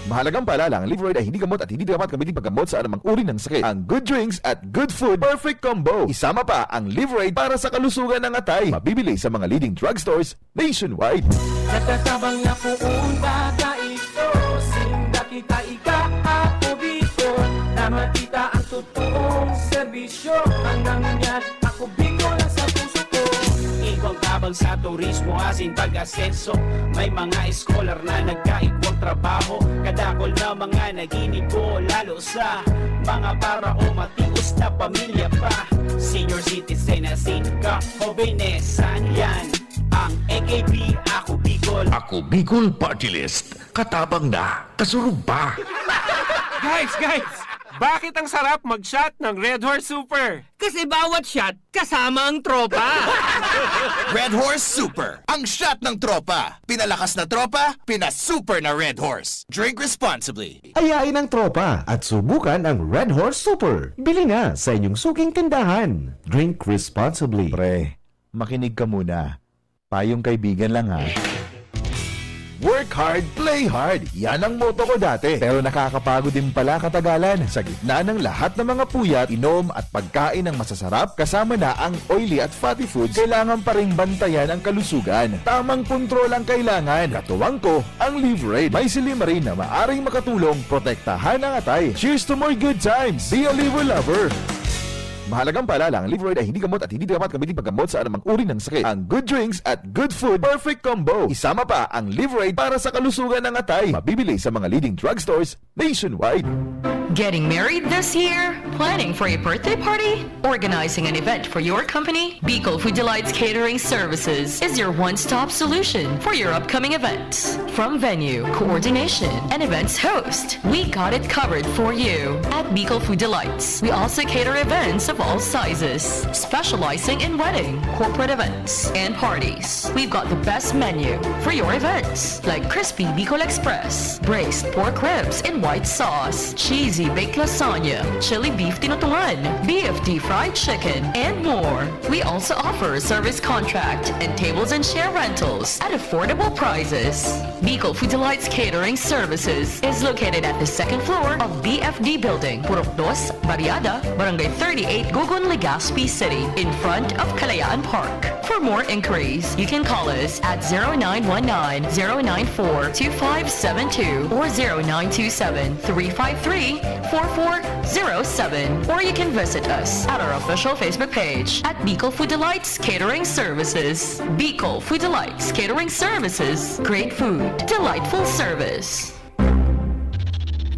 Mahalagang paalala, ang Liveride ay hindi gamot at hindi dapat gamitin paggamot sa anumang uri ng sakit. Ang good drinks at good food, perfect combo. Isama pa ang Liveride para sa kalusugan ng atay. Mabibili sa mga leading drugstores nationwide. Natatabang na poon ta ito, sinda kita ika, ako Bicol, na makita ang totoong serbisyo. Ang nangyad, ako Bicol, ang sa puso ko. Igwang tabang sa turismo, asin pag-asenso. May mga scholar na nagkaigwang trabaho. Kadakol na mga naginibo, lalo sa mga para o matios na pamilya pa. Senior citizen, asin ka, hobenesan, yan ang A K B, ako Bicol. Ako Bicol Party List. Katabang na, kasurog pa. Guys, guys! Bakit ang sarap mag-shot ng Red Horse Super? Kasi bawat shot, kasama ang tropa. Red Horse Super, ang shot ng tropa. Pinalakas na tropa, pinasuper na Red Horse. Drink responsibly. Ayain ang tropa at subukan ang Red Horse Super. Bili na sa inyong suking tindahan. Drink responsibly. Pre, makinig ka muna. Payong kaibigan lang, ha. Work hard, play hard. Yan ang motto ko dati. Pero nakakapagod din pala katagalan. Sa gitna ng lahat ng mga puyat, inom at pagkain ng masasarap, kasama na ang oily at fatty foods, kailangan pa ring bantayan ang kalusugan. Tamang kontrol ang kailangan. Katuwang ko, ang Liverade. May silymarin na maaring makatulong protektahan ang atay. Cheers to more good times! Be a Liver Lover! Mahalagang paalala, ang Liveride ay hindi gamot at hindi dapat gamitin paggamot sa anumang uri ng sakit. Ang good drinks at good food, perfect combo. Isama pa ang Liveride para sa kalusugan ng atay. Mabibili sa mga leading drugstores nationwide. Getting married this year? Planning for a birthday party? Organizing an event for your company? Bicol Food Delights Catering Services is your one-stop solution for your upcoming events. From venue, coordination, and events host, we got it covered for you. At Bicol Food Delights, we also cater events of all sizes, specializing in wedding, corporate events, and parties. We've got the best menu for your events, like crispy Bicol Express, braised pork ribs in white sauce, cheesy baked lasagna, chili beef tinutungan, B F D fried chicken, and more. We also offer service contract and tables and chair rentals at affordable prices. Bicol Food Delights Catering Services is located at the second floor of B F D Building, Purok Dos, Barriada, Barangay thirty-eight, Gogon, Legazpi City, in front of Kalayaan Park. For more inquiries, you can call us at zero nine one nine, zero nine four, two five seven two or zero nine two seven, three five three, four four zero seven. Or you can visit us at our official Facebook page at Bicol Food Delights Catering Services. Bicol Food Delights Catering Services. Great food, delightful service.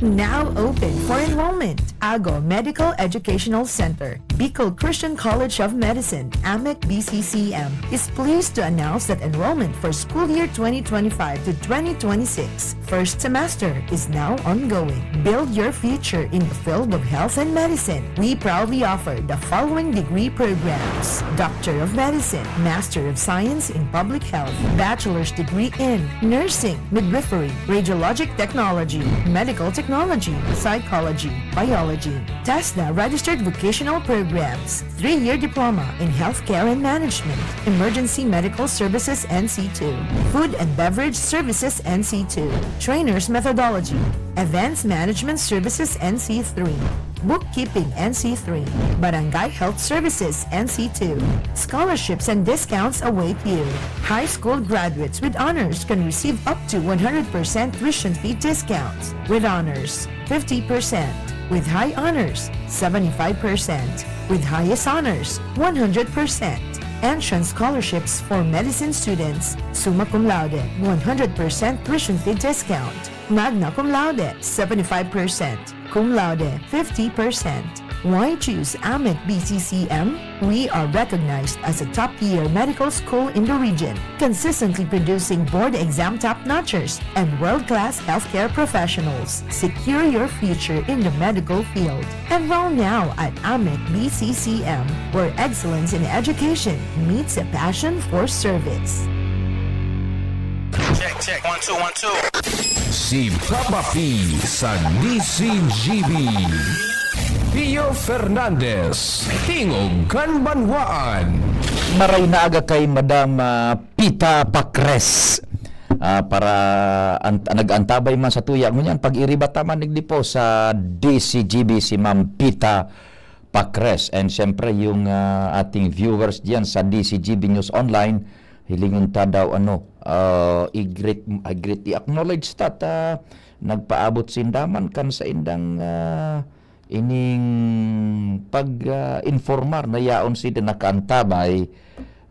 Now open for enrollment. Ago Medical Educational Center, Bicol Christian College of Medicine, AMEC B C C M, is pleased to announce that enrollment for school year twenty twenty-five to twenty twenty-six first semester is now ongoing. Build your future in the field of health and medicine. We proudly offer the following degree programs: Doctor of Medicine, Master of Science in Public Health, Bachelor's degree in Nursing, Midwifery, Radiologic Technology, Medical Technology, Psychology, Biology, TESDA registered vocational programs, three-year diploma in healthcare and management, emergency medical services N C two, food and beverage services N C two, trainers methodology, events management services N C three, bookkeeping N C three, barangay health services N C two. Scholarships and discounts await you. High school graduates with honors can receive up to one hundred percent tuition fee discounts with honors, fifty percent, with high honors, seventy-five percent, with highest honors, one hundred percent. Entrance scholarships for medicine students, summa cum laude, one hundred percent tuition fee discount, magna cum laude, seventy-five percent, cum laude, fifty percent. Why choose AMEC B C C M? We are recognized as a top-tier medical school in the region, consistently producing board exam top-notchers and world-class healthcare professionals. Secure your future in the medical field. Enroll now at AMEC B C C M, where excellence in education meets a passion for service. Check, check. One, two, one, two. Si Papa P sa D C G B. Pio Fernandez, Tingog kan Banwaan. Maray na aga kay Madam, ah, Pita Pacres. Ah, para an-, nag-antabay man sa tuya ngunyan, pag-iriba ta man digdi po sa D C G B si Ma'am Pita Pacres. And siyempre, yung, ah, ating viewers diyan sa D C G B News Online, hilingon ta daw, ano, ah, i-greet, i-greet, i-acknowledge ta ta nagpaabot sinda man kan saindang, ah, ining pag, ah, informar na yaon sinda nakaantabay.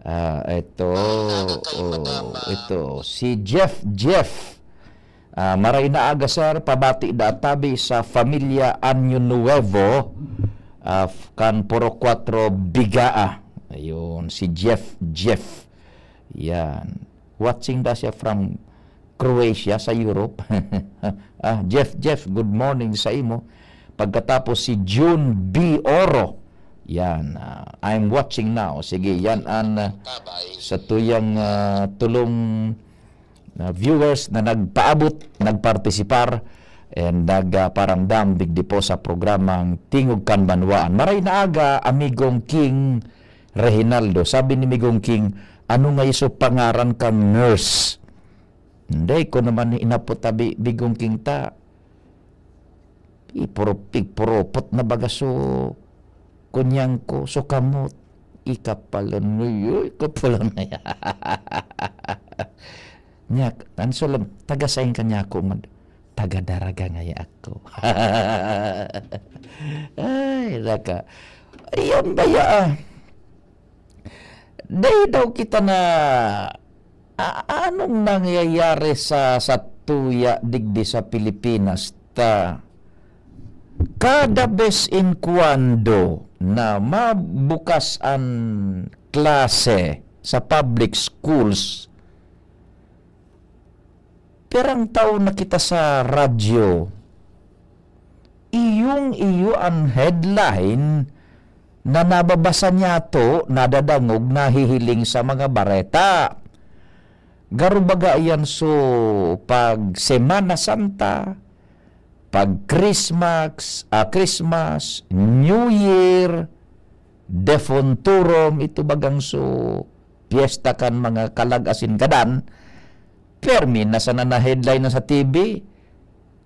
Ah, eto, oh, eto, si Jeff, Jeff. Ah, maray na aga, sir. Pabati da tabi sa Familia Año Nuevo, ah, f-, kan Purok Cuatro, Bigaa. Ayun, si Jeff, Jeff. Yan. Watching da siya from Croatia sa Europe. Ah, Jeff, Jeff, good morning sa imo. Pagkatapos si June B Oro. Yan, ah, I'm watching now. Sige, yan an, ah, sa tuyang, ah, tulong, ah, viewers na nagpaabot, nagpartisipar, and nagparamdam digdi po sa programang Tingog Kan Banwaan. Maray na aga, amigong King Reginaldo. Sabi ni Migong King, "Ano nga iso pangaran kang nurse?" Hindi ko naman inapot abi, Migong King ta. Ipuro-, ipurupot na baga so kunyang ko, so kamot. Ikapalon, uy, uy, ikapalon na yan. Nya, an sulam, taga sain ka niya ako, mad-, taga Daraga ngaya ako. Ay, naka. Ayan ba ya, ah? Dai daw kita na, a-, anong nangyayari sa, sa tuya digdi sa Pilipinas? Ta, kada bes in kuwando na mabukas an klase sa public schools, pirang taon na kita sa radyo, iyong-iyo an headline na nababasa niyato, nadadangog, nahihiling sa mga bareta. Garo baga iyan so pag Semana Santa, pag Christmas, ah, Christmas, New Year, Defunturum, ito bagang so piyesta kan mga kalag asin gadan, permi na sana na headline na sa T V,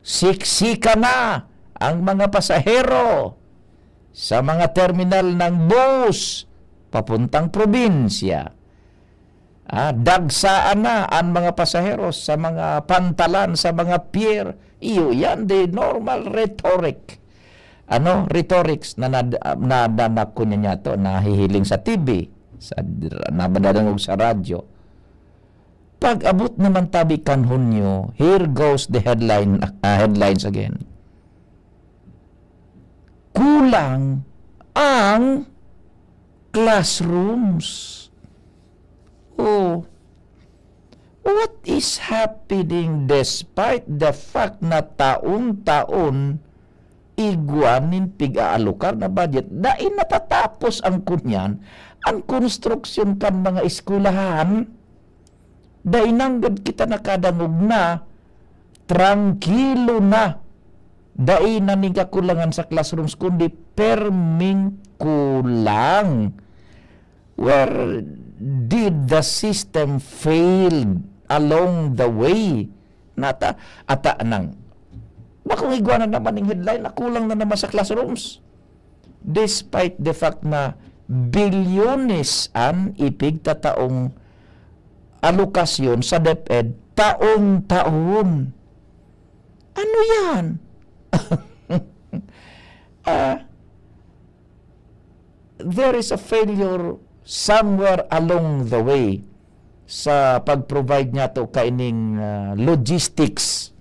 siksika na ang mga pasahero sa mga terminal ng bus papuntang probinsya. Ah, dagsaan na an mga pasahero sa mga pantalan, sa mga pier. Iyo yan, the normal rhetoric. Ano? Rhetorics na nad-, na, na, na kunya niya to, nahihiling sa T V, sa, nabadadangog sa radyo. Pag-abot naman tabi kan Hunyo, here goes the headline, ah, headlines again. Kulang ang classrooms. Oh, what is happening despite the fact na taon-taon igwa nin pig-aalokar na budget, dai natatapos ang kunyan, ang konstruksyon kan mga eskwelahan? Dai nanggad kita nakadangog na trangkilo na. Dai na nin kakulangan sa classrooms, kundi perming kulang. Where did the system fail along the way? Nata, ata nang, bakong igwa na naman ning headline na kulang na naman sa classrooms. Despite the fact na bilyones an ipigtataong alokasyon sa DepEd taon-taon. Ano yan? Ah, there is a failure somewhere along the way sa pag-provide niya to kaining, ah, logistics.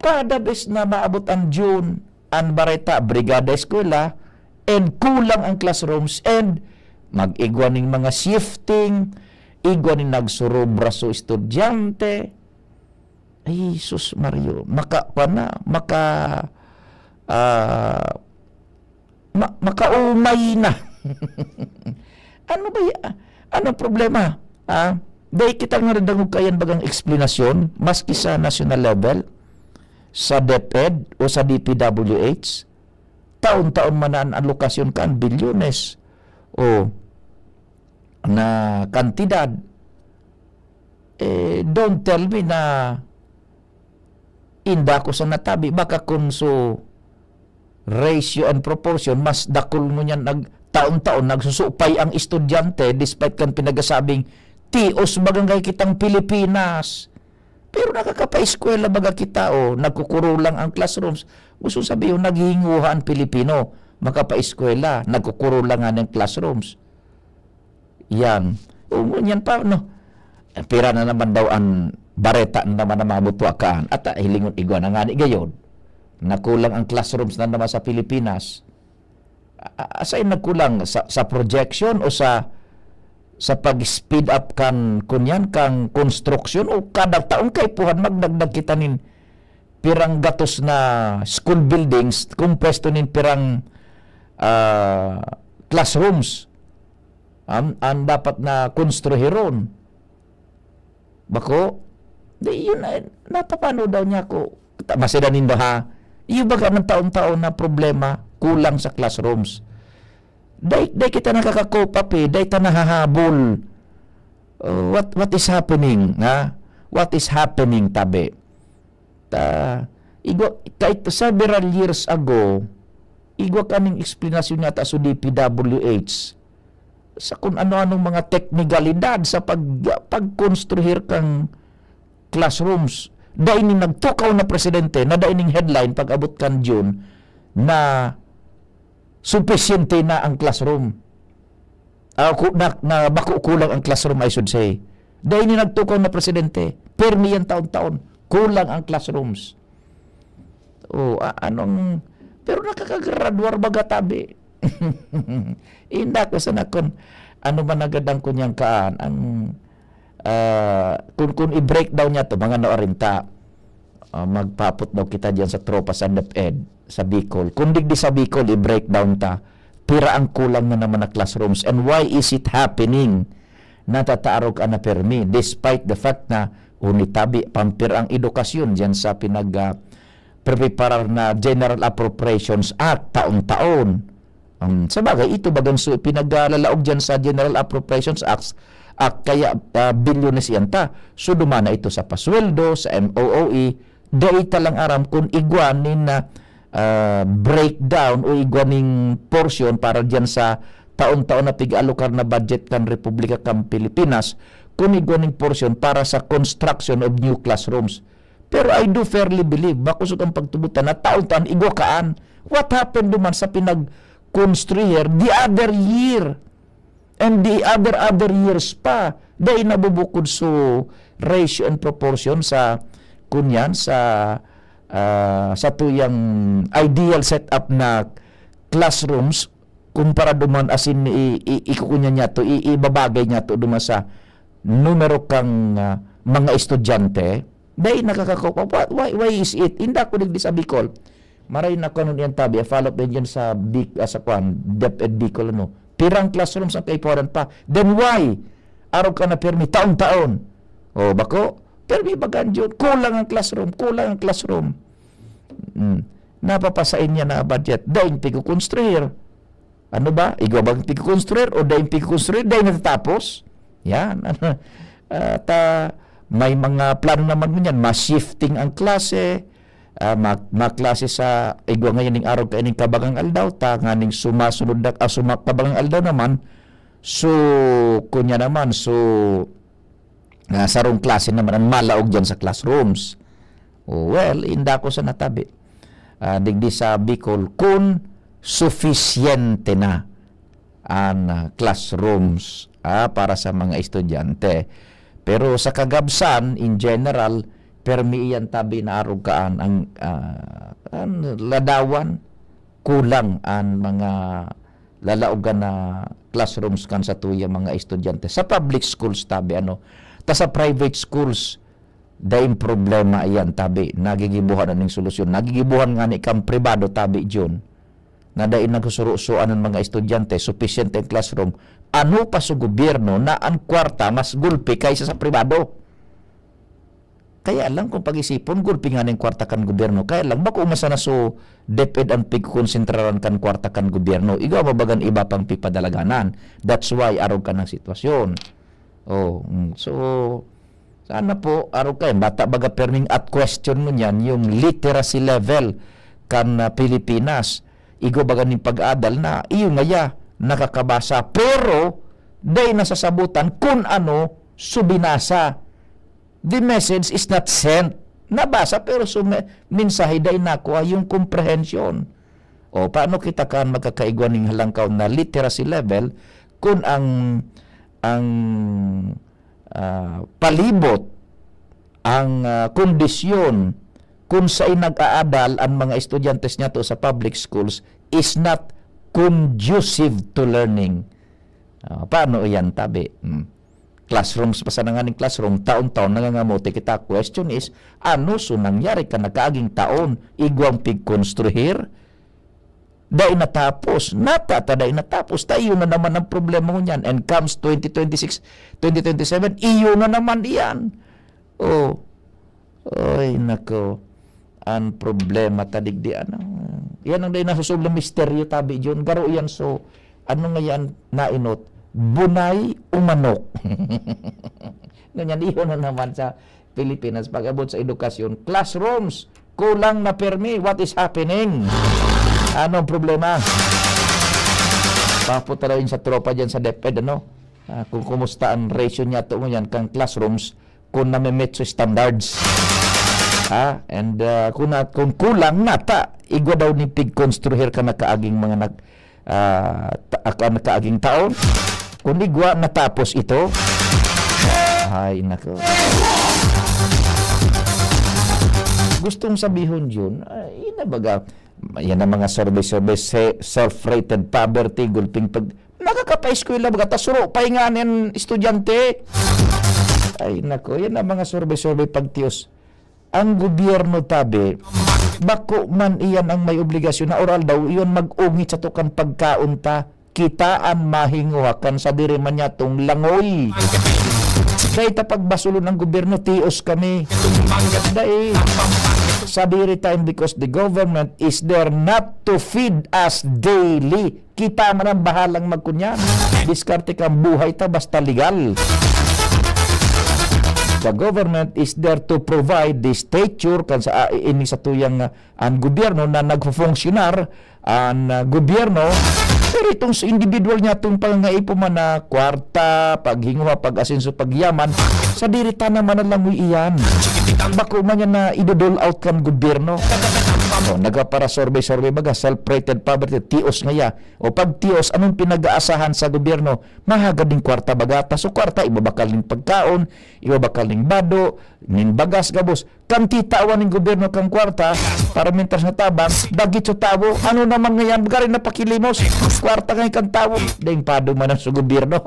Kada bes na maabot ang June, ang bareta, brigada eskwela, and kulang ang classrooms, and mag-igwa ning mga shifting, igwa ning nagsurobra so estudyante. Ay, sus Mario, maka, pa na, maka, ah, ma-, makaumay na. Ano ba ya-, ano problema? Ah, dai kita nga nadangog kayan bagang eksplanasyon, maski sa national level, sa DepEd o sa D P W H, taon-taon man na an alokasyon kan bilyones o na kantidad. Eh, don't tell me na inda ko sa natabi. Baka kun so ratio and proportion, mas dakul ngunyan nag-, taon-taon nagsusupay ang estudyante despite kan pinagasabing, "Tios baga kitang Pilipinas." Pero nakakapaeskwela baga kita, o, nagkukurulang ang classrooms. Gusto sabihon, naghihinguha ang Pilipino, makapaeskwela, nagkukurulang nga ng classrooms. Yan. O, ngunyan pa, no? Eh, pira na naman daw ang bareta na naman ang mga butwa kaan. At, ah, hilingon igwa na nga ni gayon. Nakulang ang classrooms na naman sa Pilipinas. A-, a-, asay nagkulang? Sa, sa projection o sa, sa pag-speed up kan, kunyan, kang konstruksyon? O kada taon kaipuhan magdagdag kita nin pirang gatos na school buildings, kung pwesto nin pirang, ah, classrooms? An, an dapat na konstruhiron. Bako, di yun na, napapano daw niya ako. Ta-, masira nindo ha. Iyo baga ng taon-taon na problema, kulang sa classrooms. Dai, dai kita nakaka-cope up eh, dai ta nahahabol. Uh, what, what is happening, ha? What is happening, tabi? Ta, igwa, kahit several years ago, igwa kaning eksplanasyon nga ta sa D P W H sa kung ano-anong mga teknikalidad sa pag-, pagkonstruhir kang classrooms. Dai ning nagtukaw na presidente na dai ning headline pag-abot kan June na supisyente na ang classroom. Ah, ku-, na, na bako kulang ang classroom, I should say. Dai ning nagtukaw na presidente. Permi yan taon-taon. Kulang ang classrooms. Oh, a-, anong, pero nakakagraduar baga tabi. Inda ko sa nakon, ano man nagadan ko niyang kaan, ang, ah, kun, kun i-breakdown niya to, mga naorinta, ah, magpapot daw kita diyan sa tropa sa DepEd, sa Bicol. Kung digdi sa Bicol, i-breakdown ta, pira ang kulang na naman na classrooms, and why is it happening? Natatarog ka na permi, despite the fact na unitabi, pampir ang edukasyon diyan sa pinag, ah, preparar na General Appropriations Act taon-taon. Um, sa bagay, ito bagang su-, pinaglalaog diyan sa General Appropriations Act, Act kaya, ah, bilyones yan ta. So, dumana ito sa pasweldo, sa M O O E, dai ta lang aram kung igwa nin na, ah, breakdown o igwa ning portion para diyan sa taon-taon na pig-alokar na budget kan Republika kan Pilipinas, kung igwa ning portion para sa construction of new classrooms. Pero I do fairly believe, makosog ang pagtubotan na taon-taon igwa kaan. What happened duman sa pinag-construir the other year? And the other, other years pa, dai nabubukod so ratio and proportion sa, kunyan, sa, ah, sa tuyang ideal setup na classrooms kumpara duman asin i, i, ikukunyan niya to, i, ibabagay niya to duman sa numero kang, ah, mga estudyante. Dai nakakakuha. Why, why, why is it? Inda ko digdi sa Bicol. Maray na kanon yan tabi, a follow up din dyan sa Bic-, ah, sa kwan, DepEd Bicol, ano. Pirang classrooms ang kaipuhan pa. Then why? Araw ka na pirmi, taon-taon. O, bako? Pirmi bagan yun. Kulang ang classroom, kulang ang classroom. Mm. Napapasain niya na budget. Daing pigkukonstruir. Ano ba? Igwa bang pigkukonstruir o daing pigkukonstruir? Daing natatapos? Yan. At, ah, may mga plano naman mo niyan. Mas shifting ang klase. Ah, ma-, maklase sa igwa ngayon ning araw kaining kabagang aldaw. Ta, nganing sumasunod na, ah, suma-, kabagang aldaw naman. So, kunya naman, so, ah, sarong klase naman ang malaog diyan sa classrooms. Oh, well, inda ko sa natabi. Ah, digdi sa Bicol, kun sufisyente na an, ah, classrooms, ah, para sa mga estudyante. Pero sa kagabsan, in general, permi iyan tabi na arog kaan ang, ah, an ladawan, kulang an mga lalaogan na classrooms kan satuyang mga estudyante. Sa public schools tabi, ano, ta sa private schools, daing problema iyan tabi. Nagigibuhan na ning solusyon. Nagigibuhan nga ni kan pribado tabi, Jun, na dai nagsusurusuan ang mga estudyante, supisyente ang classroom. Ano pa sa gobyerno na ang kwarta mas gulpi kaysa sa pribado? Kaya lang kung pag-isipon, gulpi nga ning kwarta kan gobyerno. Kaya lang, bako man sana so DepEd ang pigkonsentraran kan kwarta kan gobyerno. Igwa mabagan iba pang pipadalaganan. That's why arog ka ng sitwasyon. Oh, mm. So, Sana po, arog kayo, bata baga perming at question mo niyan, yung literacy level kan, ah, Pilipinas. Igwa baga nin pag-aadal na, iyo ngaya, nakakabasa, pero dai nasasabutan kun ano su binasa. The message is not sent. Nabasa, pero su me-, mensahe dai nakua yung comprehension. O, paano kita kan magkakaigwa ning halangkaw na literacy level kun ang, ang, ah, palibot, ang, ah, kondisyon kun sain nag-aadal ang mga estudyante niyato sa public schools is not conducive to learning? Ah, paano iyan, tabi? Hmm. Classrooms pa sana nganing classroom, taon-taon nangangamote kita. Question is, ano su nangyari kan nakaaging taon? Igwang pigkonstruhir? Dai natapos. Nata ta dai natapos. Ta iyo na naman ang problema ngunyan. And comes twenty twenty-six, twenty twenty-seven, iyo na naman iyan. Oh. Ay, nako. Ang problema ta digdi, ano? Yan ang dai nasusublang misteryo, tabi, Jun. Garo yan, so, ano nga yan, nainot? Bunay o manok? Ngunyan, iyo na naman sa Pilipinas, pag-abot sa edukasyon, classrooms, kulang na permi. What is happening? Anong problema? Papunta daw yun sa tropa dyan sa DepEd, ano? Ah, kung kumusta ang ratio niyato ngunyan kang classrooms, kung nami-meet sa standards. Ha? And, ah, kung na, kung kulang nata, igwa daw ni pigkonstruhir kan nakaaging mga nag-, ah, ta-, kan nakaaging taon. Kung igwa, natapos ito. Ay, nako. Gustong sabihon, Jun, ay, ina baga, yan ang mga survey-survey, se-, self-rated poverty, gulping pag-, nakakapaeskwela baga, ta suro pa nga nin estudyante. Ay, nako, yan ang mga survey-survey pagtios. Ang gobyerno, tabi, bako man iyan ang may obligasyon na oral daw, iyon mag-ungit sa tukan pagkaon ta. Kita an mahinguha kan sadiri man niyatong langoy. Dai ta pagbasulon ang gobyerno, tios kami. Dai. Sadiri ta, and because the government is there not to feed us daily. Kita man ang bahalang magkunyan. Diskarte kang buhay ta basta legal. The government is there to provide the stature kan sa, ah, ini sa tuyang, ah, ang gobyerno na nagfufunksyonar, ang, ah, gobyerno, pero itong sa individual niya, itong pangangaipo man na kwarta, paghinguha, pag-asenso, pagyaman, sadiri ta naman na langoy iyan. Bako man yan na idodole out kan gobyerno. O, nagpapara-survey-survey baga, self-rated poverty, tios ngaya. O pag tios, anong pinag-aasahan sa gobyerno? Mahagad ning kwarta baga ta. So, kwarta, ibabakal ning pagkaon, ibabakal ning bado, ning bagas, gabos. Kan titawan ning gobyerno kang kwarta, para mintras na tabang, dagit sa tawo. Ano naman ngayan? Gari na pakilimos. Kwarta ngayon kang tawo. Deng pado man ang sa gobyerno.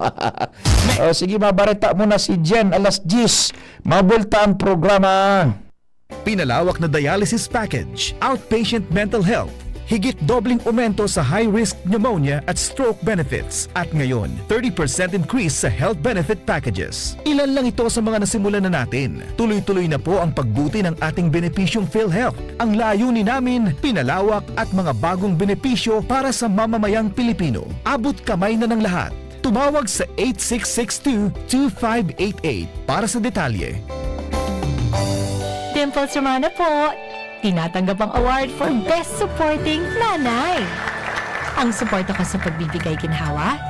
O, sige, mabareta mo na si Jen, alas diyes. Mabulta ang programa. Pinalawak na dialysis package, outpatient mental health, higit dobleng aumento sa high-risk pneumonia at stroke benefits, at ngayon, thirty percent increase sa health benefit packages. Ilan lang ito sa mga nasimulan na natin. Tuloy-tuloy na po ang pagbuti ng ating benepisyong PhilHealth. Ang layunin namin, pinalawak at mga bagong benepisyo para sa mamamayang Pilipino. Abot kamay na ng lahat. Tumawag sa eight six six two, two five eight eight para sa detalye. Dimples Romana po! Tinatanggap ang award for Best Supporting Nanay. Ang suporta ko sa pagbibigay ginhawa,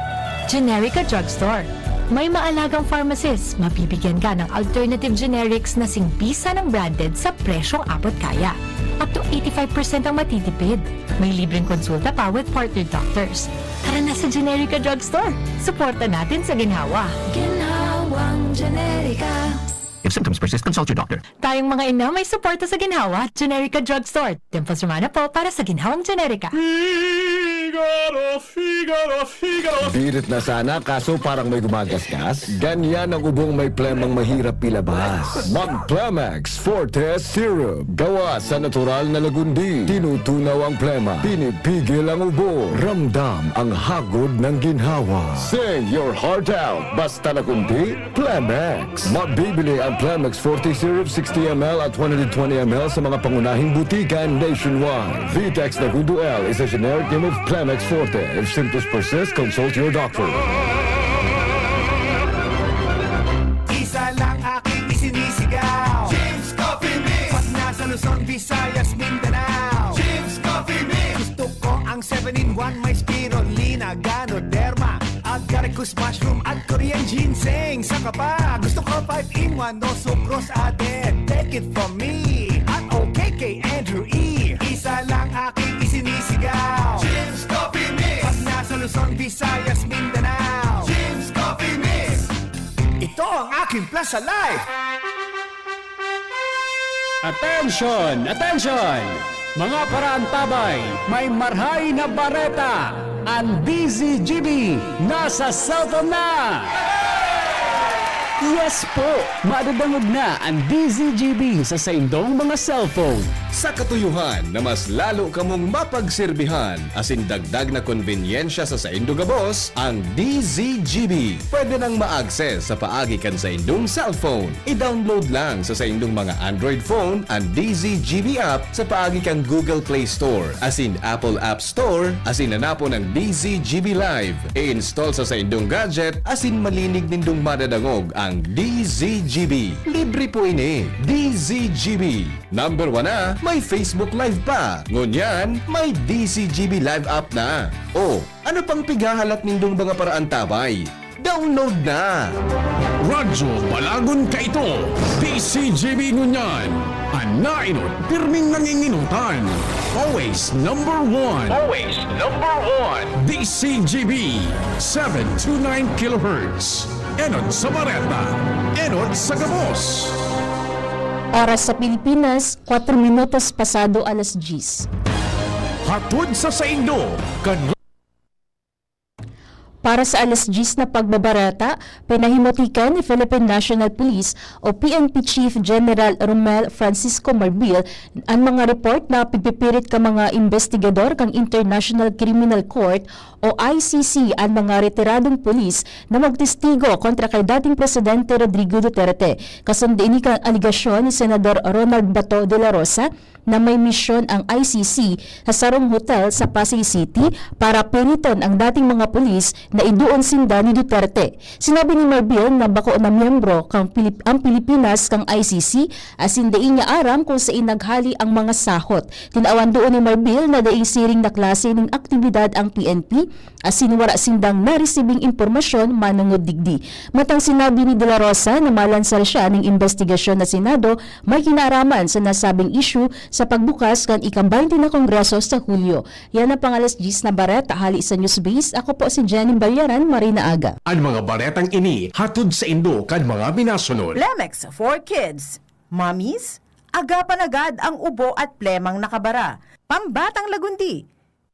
Generica Drugstore. May maalagang pharmacist, mabibigyan ka ng alternative generics na singbisa ng branded sa presyong abot kaya. Up to eighty-five percent ang matitipid. May libreng konsulta pa with partner doctors. Tara na sa Generica Drugstore. Suporta natin sa ginhawa. Ginhawang Generica. If symptoms persist, consult your doctor. Tayong mga ina, may suporta sa ginhawa. Generica Drugstore. Dimples Romana po para sa ginhawang Generica. Figaro, Figaro, Figaro. Birit na sana, kaso parang may gumagasgas. Ganyan ang ubong may plemang mahirap ilabas. Mag Plemex Forte Syrup. Gawa sa natural na lagundi. Tinutunaw ang plema. Pinipigil ang ubo. Ramdam ang hagod ng ginhawa. Sing your heart out. Basta na kundi, Plemex. Mabibili ang Plemex Forte Syrup sixty M L at one hundred twenty M L sa mga pangunahing butika nationwide. Vitex Nagundo L is a generic name of Plemex Forte. If symptoms persist, consult your doctor. Isa lang aking isini Tanin one may spirulina, ganoderma, agaricus mushroom at Korean ginseng. Saka pa, gusto ko five in one, no sucrose added. Take it from me, I'm okay kay Andrew E. Isa lang aking isinisigaw, Jim's Coffee Mix. Pag nasa Luzon, Visayas, Mindanao, Jim's Coffee Mix. Ito ang aking plan sa life. Attention! Attention! Mga paraantabay, may marhay na bareta! Ang D Z G B nasa cellphone na! Yes po! Madadangog na ang D Z G B sa saindong mga cellphone. Sa katuyohan na mas lalo kamong mapagserbihan asin dagdag na konbenyensya sa saindo gabos, ang D Z G B pwede nang ma-access sa paagi kan saindong cellphone. I-download lang sa saindong mga Android phone an D Z G B app sa paagi kan Google Play Store asin Apple App Store asin hanapon ang D Z G B Live. I-install sa saindong gadget asin malinig nindong madadangog ang D Z G B. Libre po ini. D Z G B. Number one na, may Facebook Live pa. Ngunyan, may D Z G B Live app na. O, ano pang pighahalat nindong mga paraantabay? Download na! Radyo Balagon kaito, D Z G B ngunyan. An naenot, pirming nangingenotan. Always number one. Always number one. D Z G B, seven two nine kilohertz. Enot sa bareta, enot sa gabos. Oras sa Pilipinas, kwatro minutos pasado alas diyes. Hatod sa saindo, kan Para sa alas diyes na pagbabareta, pinahimutika ni Philippine National Police o P N P Chief General Romel Francisco Marbil an mga report na pigpipirit kan mga imbestigador kan International Criminal Court o I C C an mga retiradong pulis na magtestigo kontra kay dating Presidente Rodrigo Duterte. Kasundo ini kan aligasyon ni Senador Ronald Bato de la Rosa na may misyon ang I C C sa sarong hotel sa Pasay City para piriton ang dating mga pulis na iduon sinda ni Duterte. Sinabi ni Marbil na bako na miyembro kan Pilip-, ang Pilipinas kan I C C, asin dai niya aram kung sain naghali ang mga sahot. Tinawan duon ni Marbil na daing siring na klase nin aktibidad ang P N P, asin wara sindang naresibing impormasyon manongod digdi. Matang sinabi ni De La Rosa na malansar siya nin imbestigasyon na Senado may kinaaraman sa nasabing isyu sa pagbukas kan ika-baynte na Kongreso sa Hulyo. Yan ang pang-alas diyes na bareta hali sa Newsbase. Ako po si Jenny Ballaran, maray na aga. An mga baretang ini hatod saindo kan mga minasunod. Plemex for Kids. Mommies, agapan agad ang ubo at plemang nakabara. Pambatang lagundi,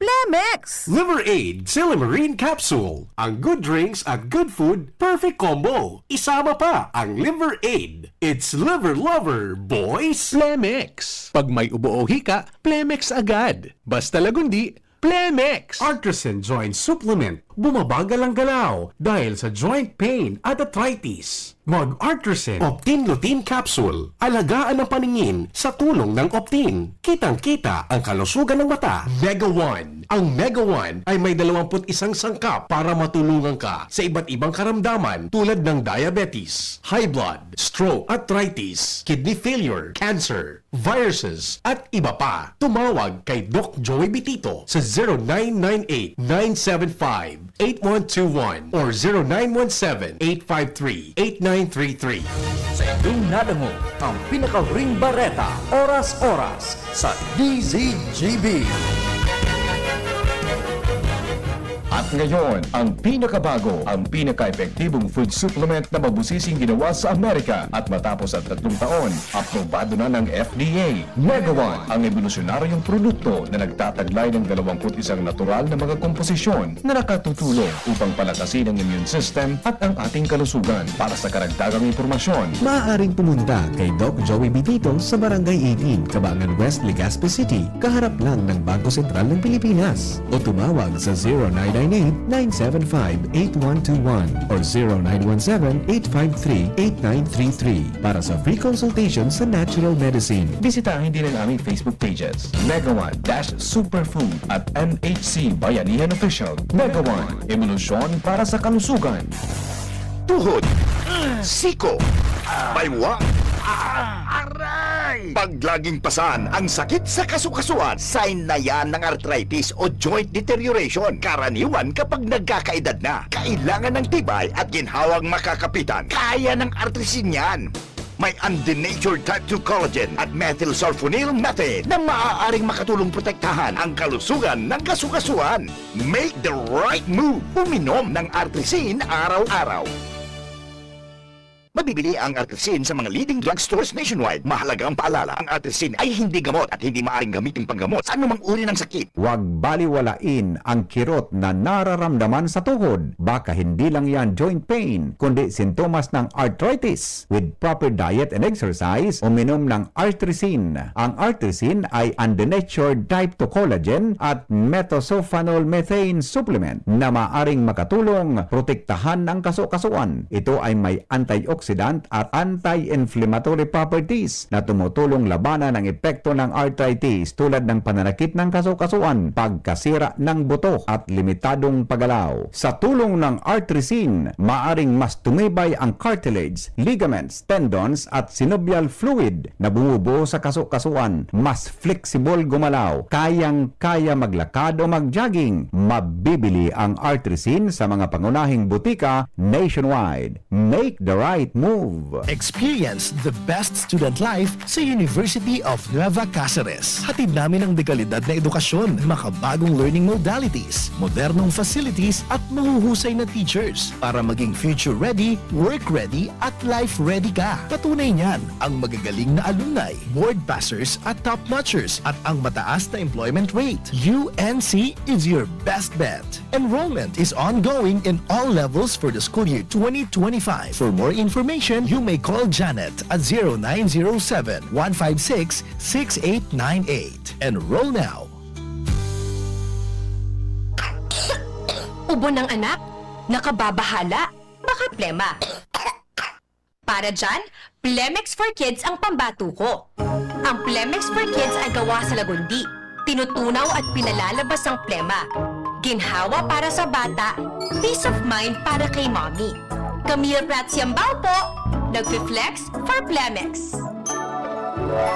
Plemex! Liver Aid Silymarin Capsule. Ang good drinks at good food, perfect combo. Isama pa ang Liver Aid. It's Liver Lover, boys! Plemex. Pag may ubo o hika, Plemex agad. Basta lagundi, Plemex! Artresin Joint Supplement. Bumabagal ang galaw dahil sa joint pain at arthritis. Mag-Artresin Optin Lutein Capsule. Alagaan ang paningin sa tulong ng Optin. Kitang-kita ang kalusugan ng mata. Mega One. Ang Mega One ay may dalawampu't isang sangkap para matulungan ka sa iba't ibang karamdaman tulad ng diabetes, high blood, stroke, arthritis, kidney failure, cancer, viruses, at iba pa. Tumawag kay Doc Joey Bitito sa zero nine nine eight, nine seven five, eight one two one or zero nine one seven, eight five three, eight nine three three. Sa inyong nadangog ang pinakahuring bareta, oras-oras, sa D Z G B. At ngayon, ang pinakabago, ang pinaka-epektibong food supplement na mabusising ginawa sa Amerika at matapos ang tatlong taon, aprobado na ng F D A. Mega One, ang ebolusyonaryong produkto na nagtataglay ng dalawampu't isang natural na mga komposisyon na nakatutulong upang palakasin ang immune system at ang ating kalusugan. Para sa karagdagang impormasyon, maaaring pumunta kay Doc Joey Bitito sa Barangay eighteen, Kabangan West, Legazpi City, kaharap lang ng Bangko Sentral ng Pilipinas. O tumawag sa zero nine nine eight, nine seven five, eight one two one or zero nine one seven, eight five three, eight nine three three para sa free consultation sa natural medicine. Bisitahin din ang aming Facebook pages, Mega One dash Superfood at M H C Bayanihan Official. Mega One, ebolusyon para sa kalusugan. Tuhod, siko, baywa, Ah! Aray! Pag laging pasan ang sakit sa kasukasuan, sign na yan ng arthritis o joint deterioration. Karaniwan kapag nagkakaedad na, kailangan ng tibay at ginhawang makakapitan. Kaya ng Artrisin yan. May undenatured type two collagen at methylsulfonyl methane na maaaring makatulong protektahan ang kalusugan ng kasukasuan. Make the right move. Uminom ng Artrisin araw-araw. Mabibili ang Artrisin sa mga leading drugstores nationwide. Mahalagang paalala, ang Artrisin ay hindi gamot at hindi maaaring gamitin panggamot sa anumang uri ng sakit. Huwag baliwalain ang kirot na nararamdaman sa tuhod. Baka hindi lang yan joint pain, kundi sintomas ng arthritis. With proper diet and exercise, uminom ng Artrisin. Ang Artrisin ay undenatured type two collagen at methylsulfonyl methane supplement na maaring makatulong protektahan ang kasukasuan. Ito ay may antioxidant at anti-inflammatory properties na tumutulong labanan ang epekto ng arthritis, tulad ng pananakit ng kasukasuan, pagkasira ng buto at limitadong paggalaw. Sa tulong ng Artrisin, maaring mas tumibay ang cartilage, ligaments, tendons at synovial fluid na bumubuo sa kasukasuan. Mas flexible gumalaw, kayang-kaya maglakad o mag-jogging. Mabibili ang Artrisin sa mga pangunahing butika nationwide. Make the right move. Experience the best student life sa University of Nueva Caceres. Hatid namin ang dekalidad na edukasyon, makabagong learning modalities, modernong facilities at mahuhusay na teachers para maging future ready, work ready at life ready ka. Patunay niyan ang magagaling na alumni, board passers at top notchers at ang mataas na employment rate. U N C is your best bet. Enrollment is ongoing in all levels for the school year twenty twenty-five. For more information, you may call Janet at zero nine zero seven, one five six, six eight nine eight. Enroll now. Ubo ng anak? Nakababahala? Baka plema. Para dyan, Plemex for Kids ang pambato ko. Ang Plemex for Kids ay gawa sa lagundi. Tinutunaw at pinalalabas ang plema. Ginhawa para sa bata, peace of mind para kay mommy. Camille Prats Yambao po, nagfi-flex for Plemex.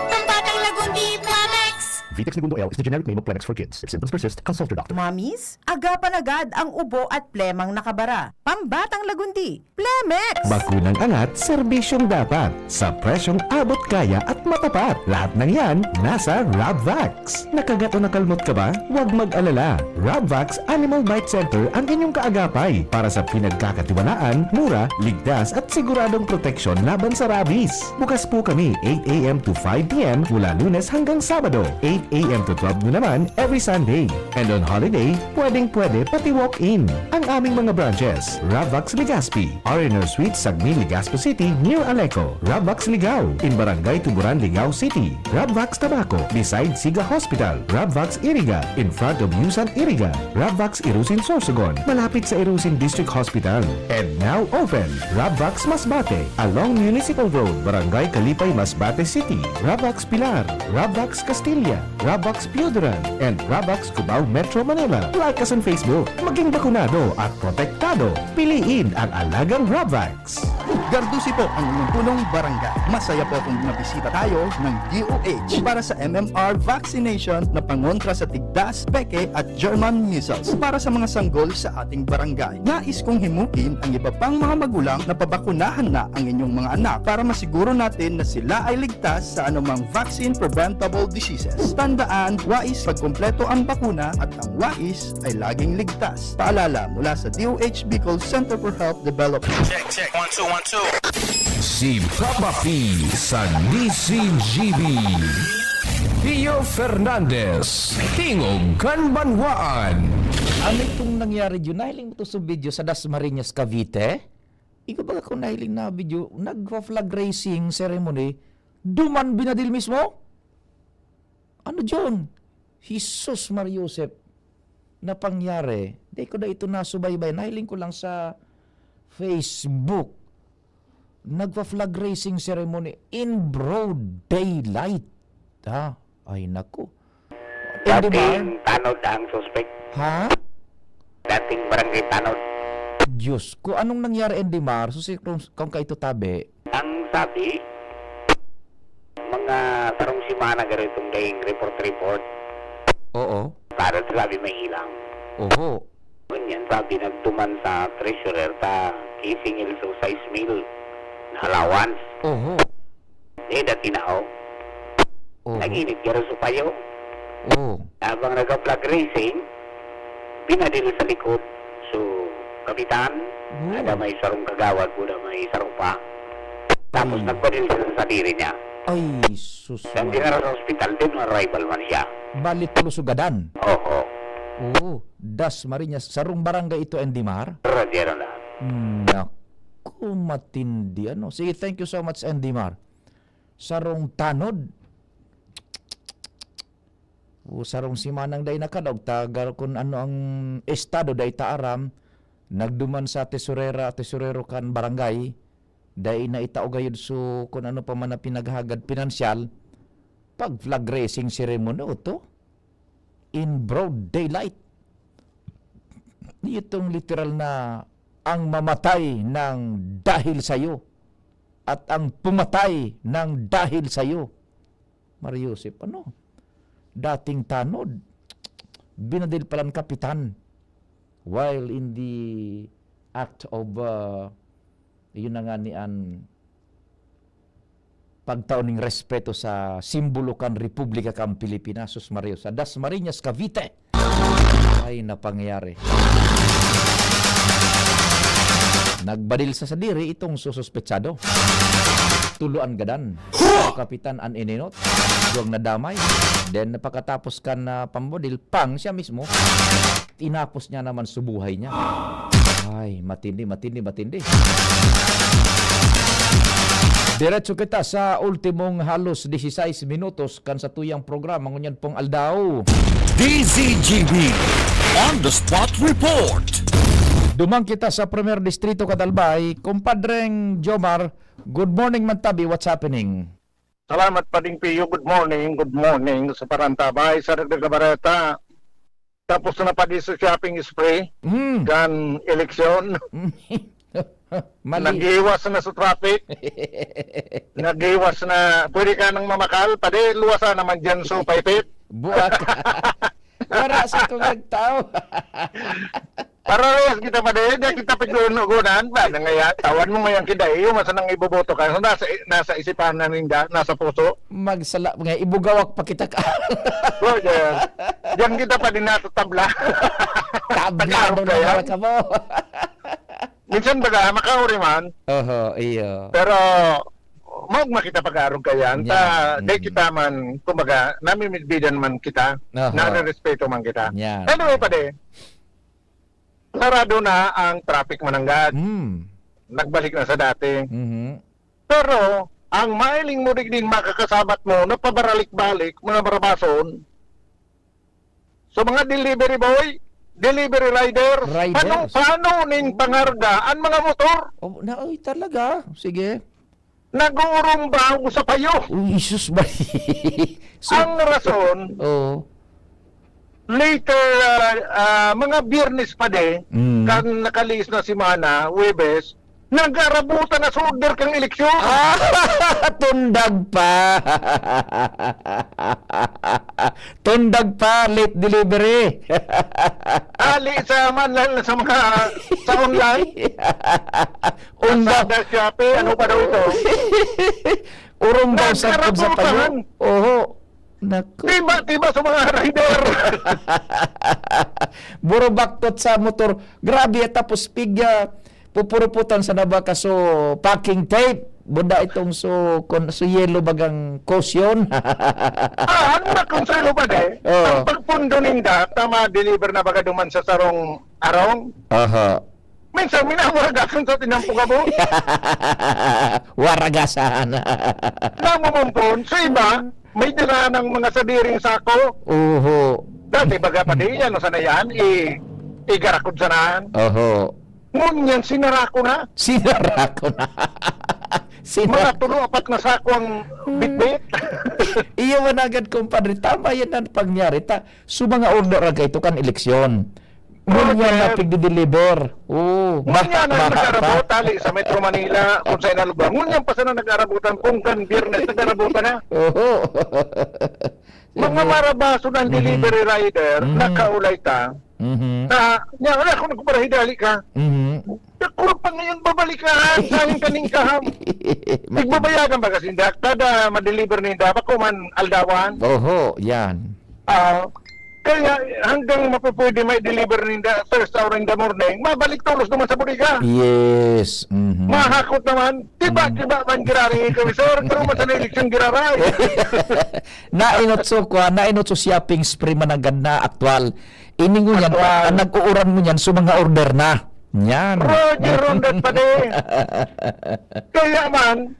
Pambatang lagundi, Plemex! Vitex Negundo L is the generic name of Plemex for Kids. If symptoms persist, consult your doctor. Mommies, agapan agad ang ubo at plemang nakabara. Pambatang lagundi, Plemex! Bakunang angat, serbisyong dapat. Sa presyong abot kaya at matapat. Lahat ng yan, nasa Rabvax. Nakagat o nakalmot ka ba? Huwag mag-alala. Rabvax Animal Bite Center ang inyong kaagapay para sa pinagkakatiwalaan, mura, ligtas at siguradong proteksyon laban sa rabies. Bukas po kami eight a m to five p m mula Lunes hanggang Sabado, eight a m to twelve noon naman every Sunday. And on holiday, pwedeng-pwede pati walk-in. Ang aming mga branches, Rabvax Legazpi, R and R Suite, Sagmin, Legazpi City, near Aleco, Rabvax Ligao, in Barangay Tuburan, Ligao City, Rabvax Tabaco, beside Siga Hospital, Rabvax Iriga, in front of Yusan Iriga, Rabvax Irusin Sorsogon, malapit sa Irusin District Hospital. And now open, Rabvax Masbate, along Municipal Road, Barangay Kalipay, Masbate City, Rabvax Pilar, Rabvax Castilla, Rabvax Pioduran, and Rabvax Cubao, Metro Manila. Like us on Facebook. Maging bakunado at protektado. Piliin ang alagang Rabvax. Gardusi po ang inyong punong barangay. Masaya po kung mabisita tayo ng D O H para sa M M R vaccination na pangontra sa tigdas, peke at German measles para sa mga sanggol sa ating barangay. Nais kong himukin ang iba pang mga magulang na pabakunahan na ang inyong mga anak para masiguro natin na sila ay ligtas sa anumang vaccine-preventable diseases. Tandaan, wais pagkumpleto ang bakuna at ang wais ay laging ligtas. Paalala mula sa D O H Bicol Center for Health Development. Check, check. One, two, one, two. Si Papa P sa D C G B. Pio Fernandez, Tingog kan Banwaan. Ano itong nangyari, Jun? Nahiling mo to sa video sa Dasmariñas, Cavite? Ikaw ba ako nahiling na video? Nagpa-flag raising ceremony, duman binadil mismo? Ano, Jun? Jesus Maria Joseph, na pangyari? Di ko na ito nasubaybay. Nahiling ko lang sa Facebook. Nagpa-flag raising ceremony in broad daylight. Ha? Ay, naku. Indimar? Dating tanod ang suspek. Ha? Dating barangay tanod. Diyos ko, anong nangyari, Indimar? Susi kung, kung kaito tabi. Ang sabi, Ah, nagaro itong daing report-report. Oo. Para sabi may ilang. Oho. Ganyan, sabi nagtuman sa treasurer ta, kisingil so sais mil na allowance. Oho. Eh, dati na, oh. Oho. Naginit garo so payo. Oh. Habang nag-flag raising, pinadil sa likod so kapitan, Oh. ada may sarong kagawad, ada may sarong pa. Tapos Ay. nagpadil sa sadiri niya. Ay, sus, Nang Maria. dinara sa ospital, dead on arrival man siya. Bali, tulos ugadan. Oho. Oo. Dasmariñas, sarong barangay ito, Endimar? Radyo na. Hmm, naku, matindi, ano. Sige, thank you so much, Endimar. Sarong tanod. O, sarong simanang dai nakadog, taga kun ano ang estado, dai ta aram, nagduman sa tesorera, tesorero kan barangay, dai na itao gayod so kun ano pa man na pinaghagad pinansyal, pag flag raising ceremony, oto, in broad daylight. Itong literal na ang mamatay ng dahil sa'yo at ang pumatay ng dahil sa'yo. Mario Joseph, ano? Dating tanod, binadil palan kapitan. While in the act of, uh, yun na nga ni an pagtao ning respeto sa simbolo kan Republika kan Pilipinas, sus Mario, sa Dasmariñas, Cavite. Ay, napangyayari. Nagbadil sa sadiri itong sususpetsado. Tuluan gadan. Kapitan an ininot. Duwang nadamay. Then, pagkatapos kan, ah, pambadil, pang siya mismo, tinapos niya naman su buhay niya. Ay, matindi, matindi, matindi. Diretso kita sa ultimong halos disisais minutos kan satuyang programa ngunyan pong aldaw. D Z G B on the spot report. Duman kita sa Primer Distrito, Cadalbay. Kumpadreng Jomar, good morning man tabi, what's happening? Salamat, Pading Pio. Good morning, good morning sa Parantabay, sa Dagdag na Bareta. Tapos na padi sa shopping spree, Mm. kan eleksyon. Mali. Naghiwas na sa traffic. Naghiwas na. Pwede ka nang mamakal. Padi, luwasa naman dyan sa paipit. Buwak. Wala sa kung nagtao. Parehas kita pa din. Di kita paggugunan. Ba, na ngayon, tawan mo ngayon kita. Iyo, masanang iboboto ka. So, nasa, nasa isipan na ninda, nasa puso. Magsala, nga, ibugawak pa kita ka. Bro, diyan. Diyan kita pa din nasa tabla. Tablado Tagarog na kaya? Ka mo. Minsan baga, makauri man. Oho, iyo. Pero, maugma kita pag-arog kayan. Ta, Yan. Dahil Mm. kita man, kumbaga, namimidbidan man kita, Oho. Nare-respeto man kita. Yan. Anyway, pade, sarado na ang traffic mananggad. Mm. Nagbalik na sa dati. Mhm. Pero, ang mailing mo digding makakasabat mo, napabaralik-balik, mga barabason, so, mga delivery boy, delivery rider, Riders. Paano, paano ning pangarga ang mga motor? Oh, na, oy, talaga. Sige. Nag-uurumbaw sa payo. Uy, Jesus, ba? So, Ang rason, Oo. later, ah, ah, mga Biyernes pa din, Mm. kan nakalihis na semana, Huwebes, nag-aarabutan na sa order kang eleksyon. Ah, tundag pa. Tundag pa, late delivery. Ali sa man lang sa mga, sa online. Unda- Lazada, Shopee, ano pa daw ito? Urong daw sa, sa Nagkarabutan. Oho. Naku. Tiba, tiba sa mga rider. Burubaktot sa motor. Grabe, tapos pig, ah, pupuruputan sa nabaka. So, packing tape. Buda itong so, kon, so yellow bagang caution. Ah, ang nakonsuelo ba, de? Oo. Ang pagpundo ninda, tama, deliver na baga duman sa sarong arong? Aha. Minsan, minawaragas ang sa tinampo ka mo. Waragasan. Namumumpon. Sa iba, may dala ng mga sadiring sako. Oho. Dati, baga pa di yan, o sana yan, i-, igarakod sanahan. Oho. Ngunyan, sinarako na. Sinarako na. Sinar- Mga tulo, apat na sako ang bitbit. Iyo man agad, kumpadre. Tama yan ang pangyari. Ta, so, mga order ang kaito kan eleksyon. Ngunyan na pigdi-deliver. Oo. Ngunyan na nag-aarabot, tali sa Metro Manila, kung saan na lugar. Ngunyan pa sana nag-aarabotan, kung kan Biyernes, nag-aarabotan na. Oo. Mga marabaso ng delivery rider, nakaulay ta. Mhm. Na, niya, wala akong nagpaparahi, dali ka. Mhm. Dakul pa ngayon, babalik ka, ha? Saling kaning kaham. Nagbabayadan ba kasi, kada ma-deliver ninda, bako man aldawan? Oho, yan. Ah, kaya hanggang mapapwede may deliver ninda first hour in the morning, mabalik tolos naman sa bodega. Yes. Mhm. Mahakot naman, tiba-tiba man giraray kami, sir, pero man sa eleksyon giraray. Nainot so, kwa, nainot so shopping spree man ang ganda, aktual. Ini ngunyan, Aktual. Ang nag-uuran ngunyan, so mga order na. Yan. Roger Rondat pa din. Kaya man,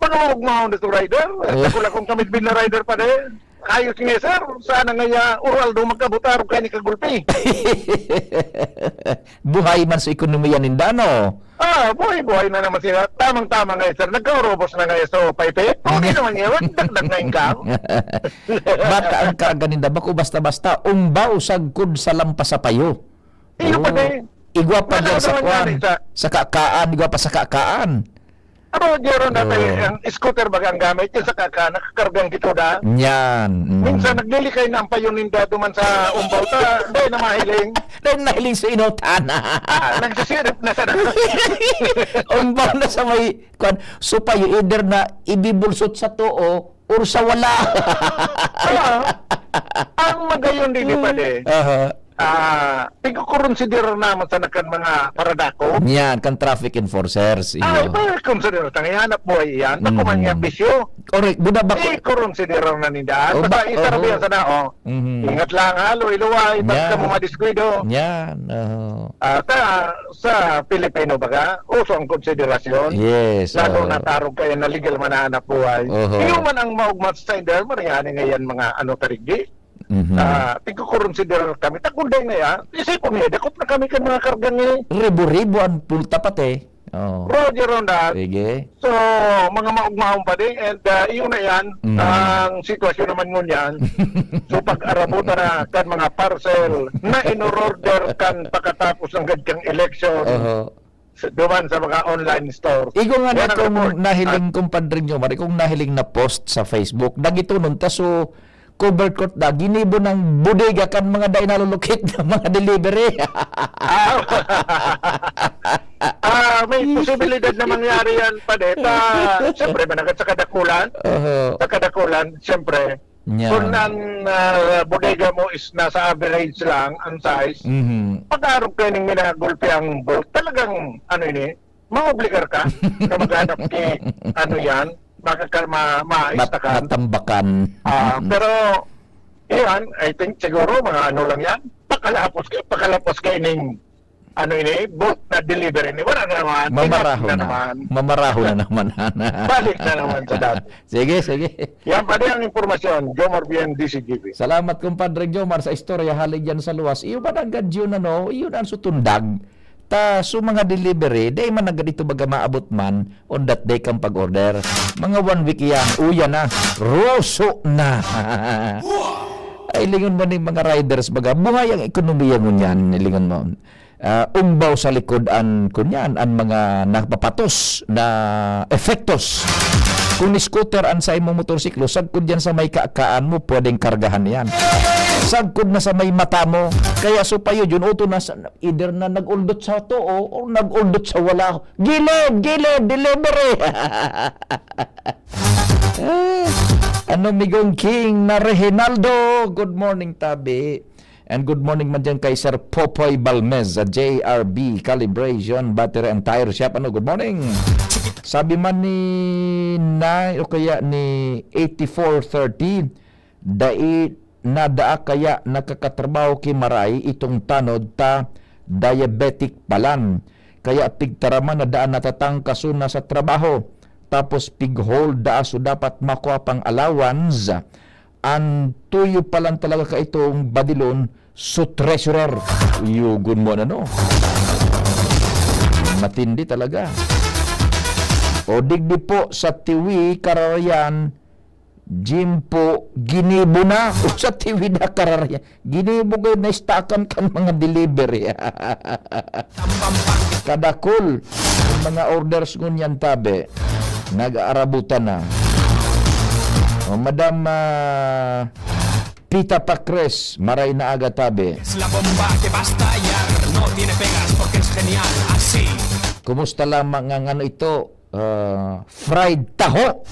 Mga ugmaon na sa rider. Dakula kong kamidbid na rider pa din. Ayos nga, sir. Sana nga ya, oral daw magkabutarog kayo ni kagulpi. Buhay man sa ekonomiya ninda, no? Ah, buhay-buhay na naman sila. Tamang-tama nga, sir. Nagkaurobos na nga, so, paypay. Okay naman yun. Dagdag na income. Bata ang karga ninda. Bako basta-basta. Umbaw, sagkod sa lampas sa payo. Iyo pa Oo. Din. Igwa pa Wala dyan sa naman kuwan. Yan, sa Sa kakaan, igwa pa sa kakaan. Ano, Jero, na tayo, Oo. Ang scooter baga ang gamit, yung sa kaka, nakakargang gito da. Yan, mm. Minsan, naglilikay na ang payo ninda duman sa umbaw, ta, dahil na mahiling. Dahil nahiling sa inutan. Ah, nagsisirip na sana. Umbaw na sa may, kwan, so payo, either na ibibulsot sa too or sa wala. Ah, ang magayon din, di ba, de? Aha. Ah, tigkukuronsiderar naman sana kan mga paradako. Yan, kan traffic enforcers, Ah, iyo. Iba yung consider tang ihanap buhay iyan. Bako man Mm. Niya bisyo. Correct. Buda bako. Ikuronsiderar na ninda. Oh, Basta ba- isarap oh. Yan sana, oh. Mhm. Ingat lang, ha, luway-luway. Basta Yan. Mga diskwento. Yan, oh. Ah, sa, sa Pilipino, baga, uso ang konsiderasyon. Yes, Lalo oh. Na tarog kayo na legal man na hanap buhay. Oho. Iyo man ang maugmat sa sender, marihan nga yan mga ano tarigdi. Mhm. Ah, tigkukuronsiderar kami. Takunday na yan. Isipon niya, dakop na kami kan mga kargang ni Ribo-ribo ang pulta pati. Oo. Roger Rondan. Sige. So, mga maugmahon pa din. And, ah, iyon na yan. Mhm. Ang sitwasyon naman ngunyan. So, pag-arabutan na kan mga parcel na in-order kan pagkatapos ng gadkang election. Oho. Sa, duman sa mga online store. Igo nga Yan na ang kung report. Nahiling, Ah. Kumpadre Jomar, kung nahiling na post sa Facebook, dagito nun, ta so, covered court na, ginibo ng bodega kan mga dai nalulukit na mga delivery. Ah, ah, may posibilidad na mangyari yan, Pade. Ta, siyempre, managat sa kadakulan. Oho. Sa kadakulan, siyempre, Yan. Kung ang, ah, bodega mo is nasa average lang ang size, Mhm. Pag-arog kayo ng minagulpi ang bolt, talagang, ano ini, maobligar ka na maghanap ni, ano yan, makaka-, ma-, Mat-, maistakan. Matambakan. Ah, pero, iyan, I think siguro, mga ano lang yan, pakalapos ka, pakalapos ka ining ano ini, boat na delivery ni, wala na naman. Mamaraho Ingat na. Na naman. Mamaraho na naman. Balik na naman sa dati. Sige, sige. Yan pa din ang impormasyon, Jomar Bien, D C G B. Salamat, Kumpadre Jomar, sa istorya hali dyan sa luwas. Iyo ba nanggad yun, ano? Yun ang sutundag. Ta, so mga delivery, dai man nanggad ito baga maabot man on that day kang pag-order. Mga one week iyan, uya na, roso na. Ay, lingon mo ni mga riders, baga, buhay ang ekonomiya ngunyan, lingon mo. Ah, umbaw sa likod an, kunyan, an mga napapatos na epektos. Kung ni-scooter an sa imong motorsiklo, sagkod yan sa may kakaan mo, pwedeng kargahan yan. Sagkod na sa may mata mo. Kaya supayo yun, uto na sa, either na nag-uldot sa too o nag-uldot sa wala. Gilid! Gilid! Delivery! Ano, Migong King na Reginaldo? Good morning, tabi. And good morning man dyan kay Sir Popoy Balmez sa J R B Calibration Battery and Tire Shop. Ano, good morning. Sabi man ni Nay o kaya ni eighty-four thirty, dai na daa kaya nakakatrabaho ki Maray itong tanod ta diabetic palan. Kaya pigtaraman na daan natatangkaso na sa trabaho. Tapos pig-hold daa so dapat makua pang allowance. An tuyo pa lang talaga kaitong badilon, so treasurer. Yugon mo, ano, no? Matindi talaga. O digdi po sa Tiwi, Kararayan, Jimpo, ginibo na. Sa tiwi na kararaya. Ginibo kayo na istakan kan mga delivery. Kadakol. Ang mga orders ngunyan tabi. Nag-aarabutan na. O, Madam, ah, Pita Pacres, maray na aga tabi. Es la bomba que va a estallar, no tiene pegas porque es genial, así. Kumusta lamang ang ano ito? Ah, fried taho.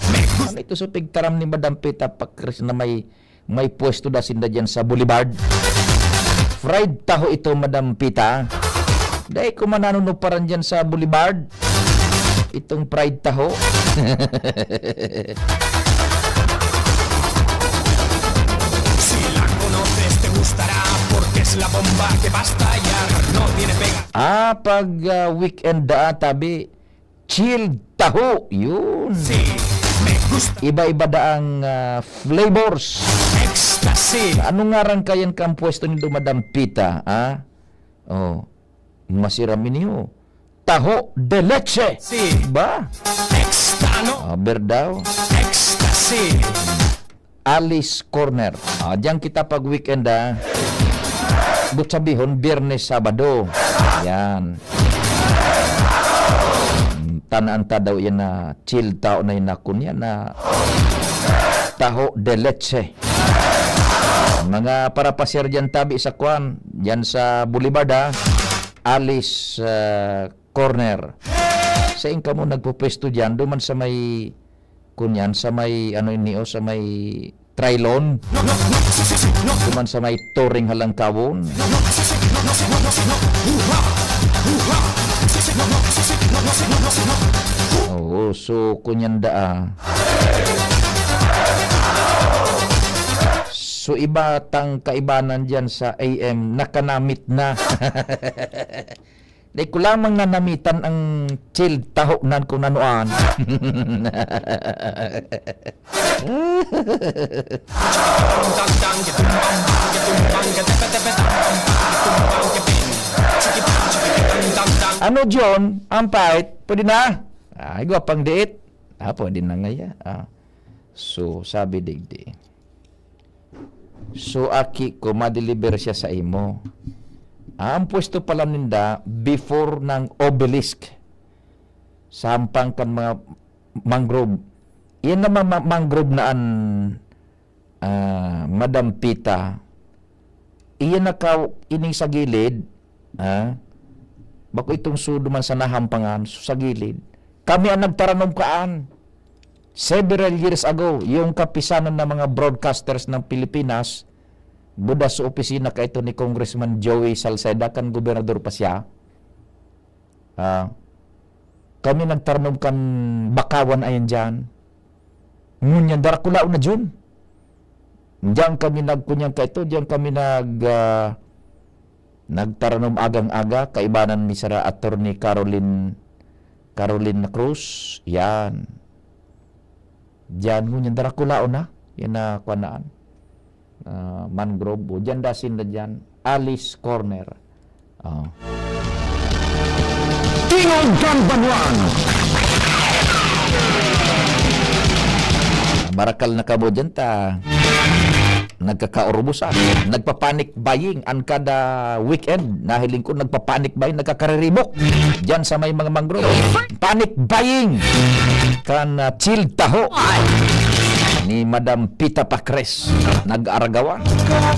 Ano ito sa pigtaram ni Madam Pita Pacres na may, may pwesto da sinda dyan sa Boulevard? Fried taho ito, Madam Pita. Dai ko mananunuparan dyan sa Boulevard. Itong fried taho. Si la conoces, te gustará, porque es la bomba que va a estallar, no tiene pega. Ah, pag, ah, weekend da, tabi, chilled taho. Yun. Sí, me gusta. Iba-iba da ang, ah, flavors. Ecstasy. Ano ngaran kayan kang pwesto ni Madam Pita, ah? Oh, masiram ini, oh. Taho de leche. Sí. Ba? Extano. Aber daw. Ecstasy. Alice Corner. Ah, diyan kita pag weekend, ah. But sabihon, Biyernes, Sabado. Yan. Tanaan ta daw yan na chill tao na yun na kunya na taho de leche. Mga parapasyar diyan tabi sa kwan, diyan sa Boulevard, ha? Alice, ah, Corner. Sain kamo nagpupwesto diyan? Duman sa may, kunyan, sa may, ano ini, o, sa may Trilon? Duman sa may Toreng Halangkawon? Oo, so, kunyan daa. So, iba tang kaibanan diyan sa A M, nakanamit na. Dai ko lamang nanamitan ang chill taho nan kung nanoan. Ano, John? Ang pait? Pwede na? Ay, gwapang diit. Ah, pwede na ngaya. Ah. So, sabi digdi. So, aki ko, madeliver siya sa imo. Ah, ang pwesto pala ninda, before ng obelisk, sa hampang kan mga mangrove. Iyan na ma-, ma-, mangrove na an, ah, Madam Pita. Iyan na ka, ining sa gilid, ah, bako itong sudo man sa nahampangan, so sa gilid. Kami ang nagtaranom kaan. Several years ago, yung kapisanan ng mga broadcasters ng Pilipinas, buda sa opisina kaito ni Congressman Joey Salceda, kan gobernador pa siya. Ah, kami nagtaranom kan bakawan ayan diyan. Ngunyan, darakulaon na, Jun. Diyan kami nagkunyang kaito, diyan kami nag, ah, nagtaranom agang-aga, kaibanan ni Sara Attorney Caroline, Caroline Cruz. Yan. Diyan ngunyan, darakulaon na. Yan na, kwanaan. Ah, mangrove. O, diyan dasin na diyan. Alice Corner. Ah. Tingog kan Banwaan. Marakal na kamo diyan ta nagkakaurbusan. Nagpa-panic buying an kada weekend. Nahiling ko, nagpa-panic buying, nagkakariribok diyan sa may mga mangrove. Panic buying kan, ah, chill taho ni Madam Pita Pacres. Nag-aragawan.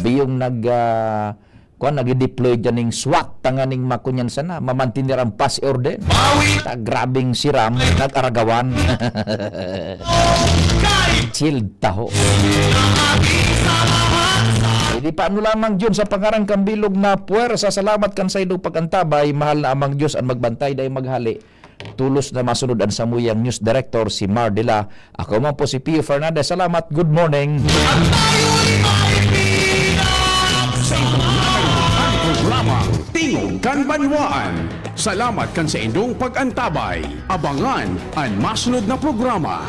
Biyong nag, ah, kuwan, nag-deploy dyan ning SWAT, tanganing makunyan sana, mamantener ang peace and order. Ta, grabing siram, nag-aragawan. Chill taho. Hindi pa ano lamang, Jun, sa pangaran kang bilog na puwersa, salamat kan saindong pag-antabay, mahal na Amang Diyos ang magbantay, dai maghali. Tulos na masunod an samuyang news director, si Mar Dela. Ako man po si Pio Fernandez. Salamat. Good morning. Sa ito na ang programa, Tingog kan Banwaan. Salamat kan saindong pag-antabay. Abangan an masunod na programa.